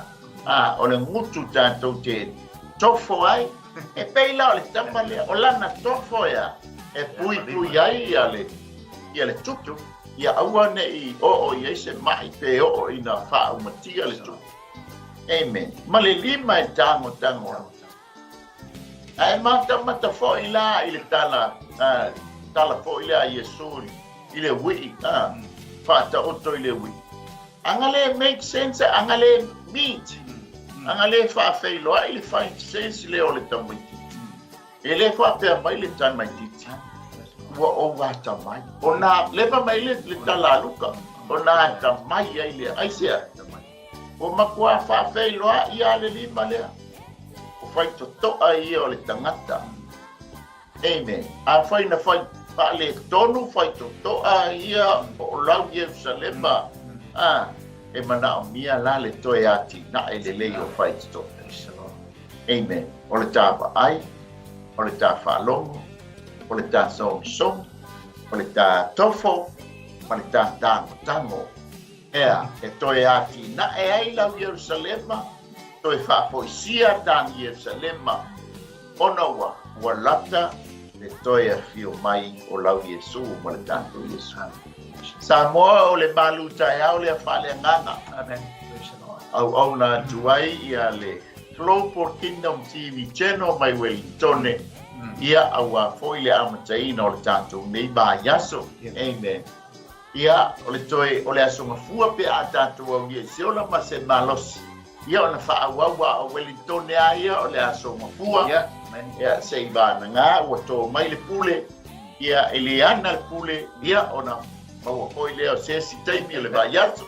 o le gutu tatou te tofo ai. E pei la o le tama lea, o lana tofo ea e puipui ai ia le tupu, ia aua ne i oo i ai se mai pe oo ina faaumatia le tupu. Amen. Ma le lima e tagotago ai. Ae matamata foi la i le tala, tala foi lea a Iesu i le uii, faataoto i le uii. Aga le make sense, aga le meet, aga le faafeiloai le 5 cents lea o le tamaitiiti. E le faapea mai le tamaitiiti, ua ou atamai. Ona leva mai le tala a Luka, ona atamai ai lea. Aisea? Ua matua faafeiloai lava le lima lea. O faitotoa ia o le tagata. Amen. Afai na fai faaletonu faitotoa ia o lau Ierusalema, a, e manaomia la le toe atinae lelei o faitotoa. Amen. O le tā vaai, o le tā faalogo, o le tā sogisogi, o le tā tofo, ma le tā tagotago. Ea, e toe atinae ai lau Ierusalema, toe faafoisia tāna Ierusalema, ona ua, ua lata le toe afio mai o lau Iesu ma le tatou Iesu. Samoa o le malu taeao lea faaleagaga. Amen. Praise the Lord. Auauna atu ai ia le Global Kingdom TV Channel mai Wellingtone. Ia auā foi le amataina o le tatou nei vaiaso. Amen. Ia, o le toe, o le Aso Gafua pe a tatou aulia i se ola ma se malosi. Ia, ona faaauau a o Welitone a ia o le Aso Gafua. Ia, amen. Ia, se i vanagā ua tō mai le pule. Ia, e le ana le pule, ia, ona maua foi lea o se isi taimi o le vaiaso.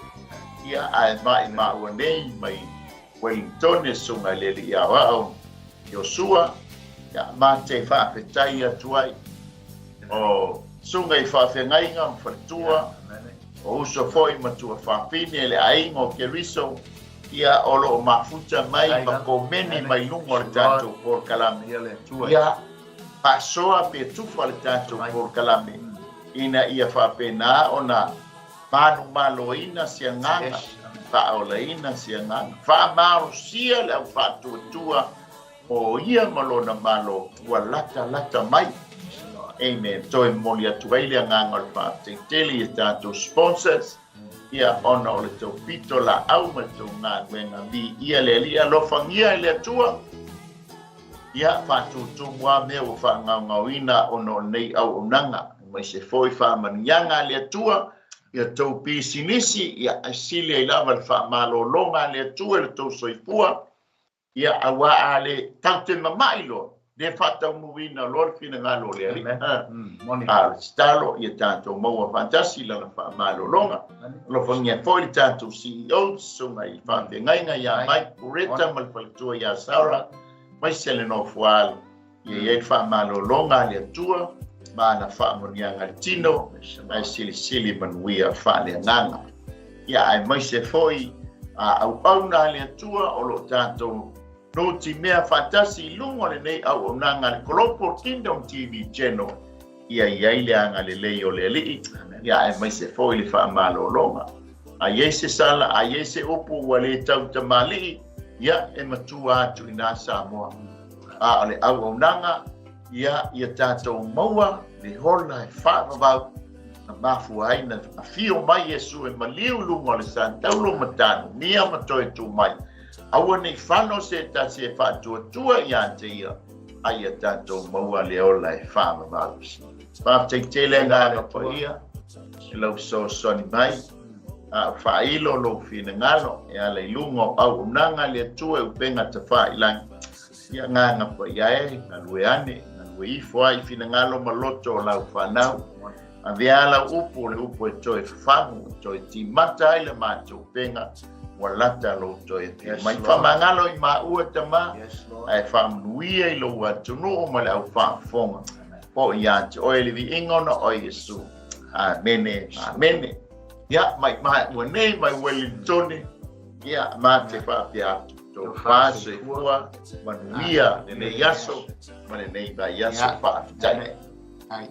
Ia, ae maʻimaʻua nei mai Wellingtone, susuga i le Alii Aoao Iosua, ia, ma te faafetai atu ai. O susuga i faafeagaiga ma faletua, o uso foi ma tuafafine le aiga o Keriso, ia o lo o mafuta mai ma komeni mai luga o le tatou polokalame. Ia faasoa pe tufa le tatou polokalame ina ia faapena ona manumaloina se agaga, faaolaina se agaga, faamalosia le au faatuatua O ia ma lona Malo ua latalata mai. Amen. Toe momoli atu ai le agaga o le faafetai tele i a tatou sponsors, ia ona o le tou pito laau ma le tou galuega viia le Alii. Alofagia e le Atua, ia faatutumu a mea ua faagaogaoina ona o lenei auaunaga, aemaise foi faamanuiaga a le Atua ia tou pisinisi, ia ae sili ai lava le faamalologa a le Atua i le tou soifua. Ia, auā a le tau te mama'i loa, le faataunuuina loa le finagalo o le Alii. A o le tatalo, ia tatou maua faatasi Lana faamalologa. Alofagia foi le tatou CEO, Susuga i Faafeagaiga ia Mike Bureta ma le faletua ia Sarah, aemaise le nofoaalo. Ia i ai le faamalologa a le Atua ma ana faamanuiaga i le tino, ae silisili manuia faaleagaga. Ia, aemaise foi a auauna a le Atua o lo o tatou nutimea faatasi i luga o lenei auaunaga a le Global Kingdom TV Channel, ia i ai le agalelei o le Alii, ia aemaise foi le faamalologa. A i ai se sala, a i ai se upu ua le tautamalii, ia e matua atu i nā Samoa. A o le auaunaga, ia, ia tatou maua le hola e faavavau na mafua ai na afio mai Iesu e maliu i luga o le santaulo ma tanumia ma toe tū mai. Aua ne i fano se tasi e faatuatua ia te ia, a ia tatou maua le ola e faavavau. Faafetai tele agaga paia i lau fesoasoani mai, a o faailo lou finagalo e ala i luga o auaunaga a le Atua e upega tafailagi. Ia agaga paia e, galue ane, galue ifo ai i finagalo ma loto o lau fanau. Avea lau upu o le upu e toe fafagu, e toe timata ai le matou upega, ua lata lou toe afio mai. Faamagalo i maua Tama, ae faamanuia i lou atunuu ma le au faafofoga. Po ia te oe le viiga ona oe Iesu. Amene, amene. Ia, mai mai ua nei mai Wellingtone, ia, ma te faapea atu. Tofa, soifua, manuia lenei aso ma lenei vaiaso faafetai. Ai.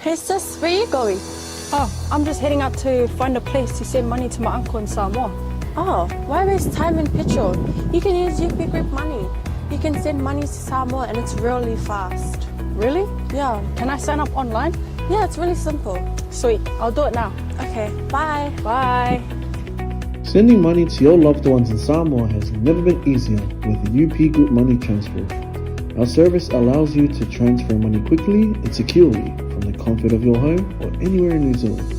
Hey sis, where you going? Oh, I'm just heading out to find a place to send money to my uncle in Samoa. Oh, why waste time and petrol? You can use UP Group Money. You can send money to Samoa and it's really fast. Really? Yeah. Can I sign up online? Yeah, it's really simple. Sweet, I'll do it now. Okay, bye. Bye. Sending money to your loved ones in Samoa has never been easier with UP Group Money Transfer. Our service allows you to transfer money quickly and securely from the comfort of your home or anywhere in New Zealand.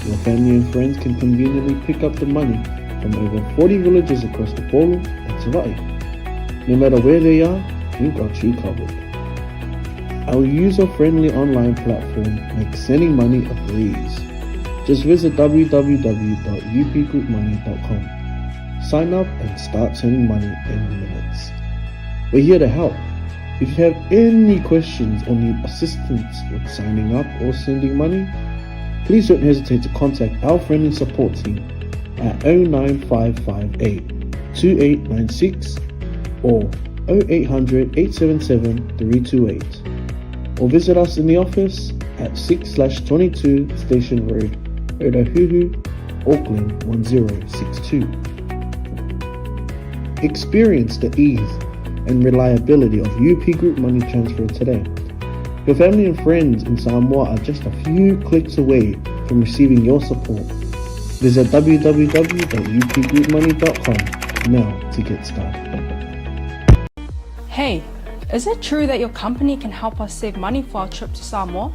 Your family and friends can conveniently pick up the money from over 40 villages across Upolu and Savaii. No matter where they are, we've got you covered. Our user-friendly online platform makes sending money a breeze. Just visit www.upgroupmoney.com. Sign up and start sending money in minutes. We're here to help. If you have any questions or need assistance with signing up or sending money, please don't hesitate to contact our friendly support team at 09558 2896 or 0800 877 328 or visit us in the office at 6 22 Station Road, Otahuhu, Auckland 1062. Experience the ease and reliability of UP Group Money Transfer today. Your family and friends in Samoa are just a few clicks away from receiving your support. Visit www.upgroupmoney.com now to get started. Hey, is it true that your company can help us save money for our trip to Samoa?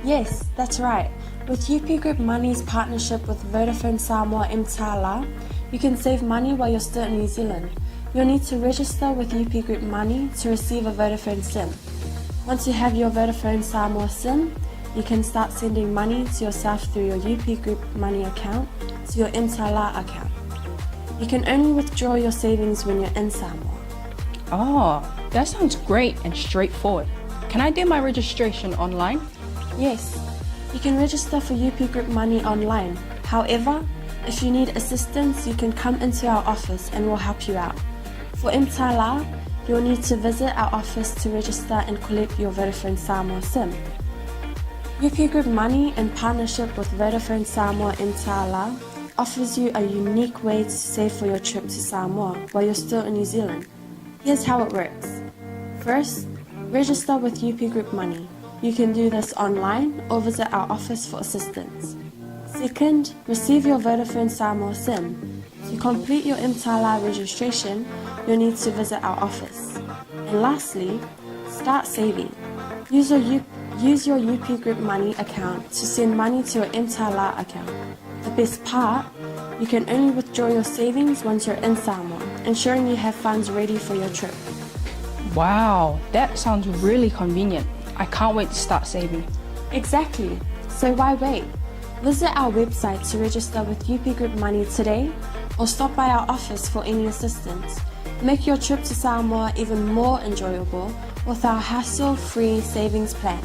Yes, that's right. With UP Group Money's partnership with Vodafone Samoa Mtala, you can save money while you're still in New Zealand. You'll need to register with UP Group Money to receive a Vodafone SIM. Once you have your Vodafone Samoa SIM, you can start sending money to yourself through your UP Group Money account to your Mtala account. You can only withdraw your savings when you're in Samoa. Oh, that sounds great and straightforward. Can I do my registration online? Yes, you can register for UP Group Money online. However, if you need assistance, you can come into our office and we'll help you out. For Mtala, you'll need to visit our office to register and collect your Vodafone Samoa SIM. UP Group Money, in partnership with Vodafone Samoa Mtala, offers you a unique way to save for your trip to Samoa while you're still in New Zealand. Here's how it works. First, register with UP Group Money. You can do this online or visit our office for assistance. Second, receive your Vodafone Samoa SIM. To complete your Mtala registration, you'll need to visit our office. And lastly, start saving. Use your, U- use your UP Group Money account to send money to your Mtala account. The best part, you can only withdraw your savings once you're in Samoa, ensuring you have funds ready for your trip. Wow, that sounds really convenient. I can't wait to start saving. Exactly. So why wait? Visit our website to register with UP Group Money today or stop by our office for any assistance. Make your trip to Samoa even more enjoyable with our hassle-free savings plan.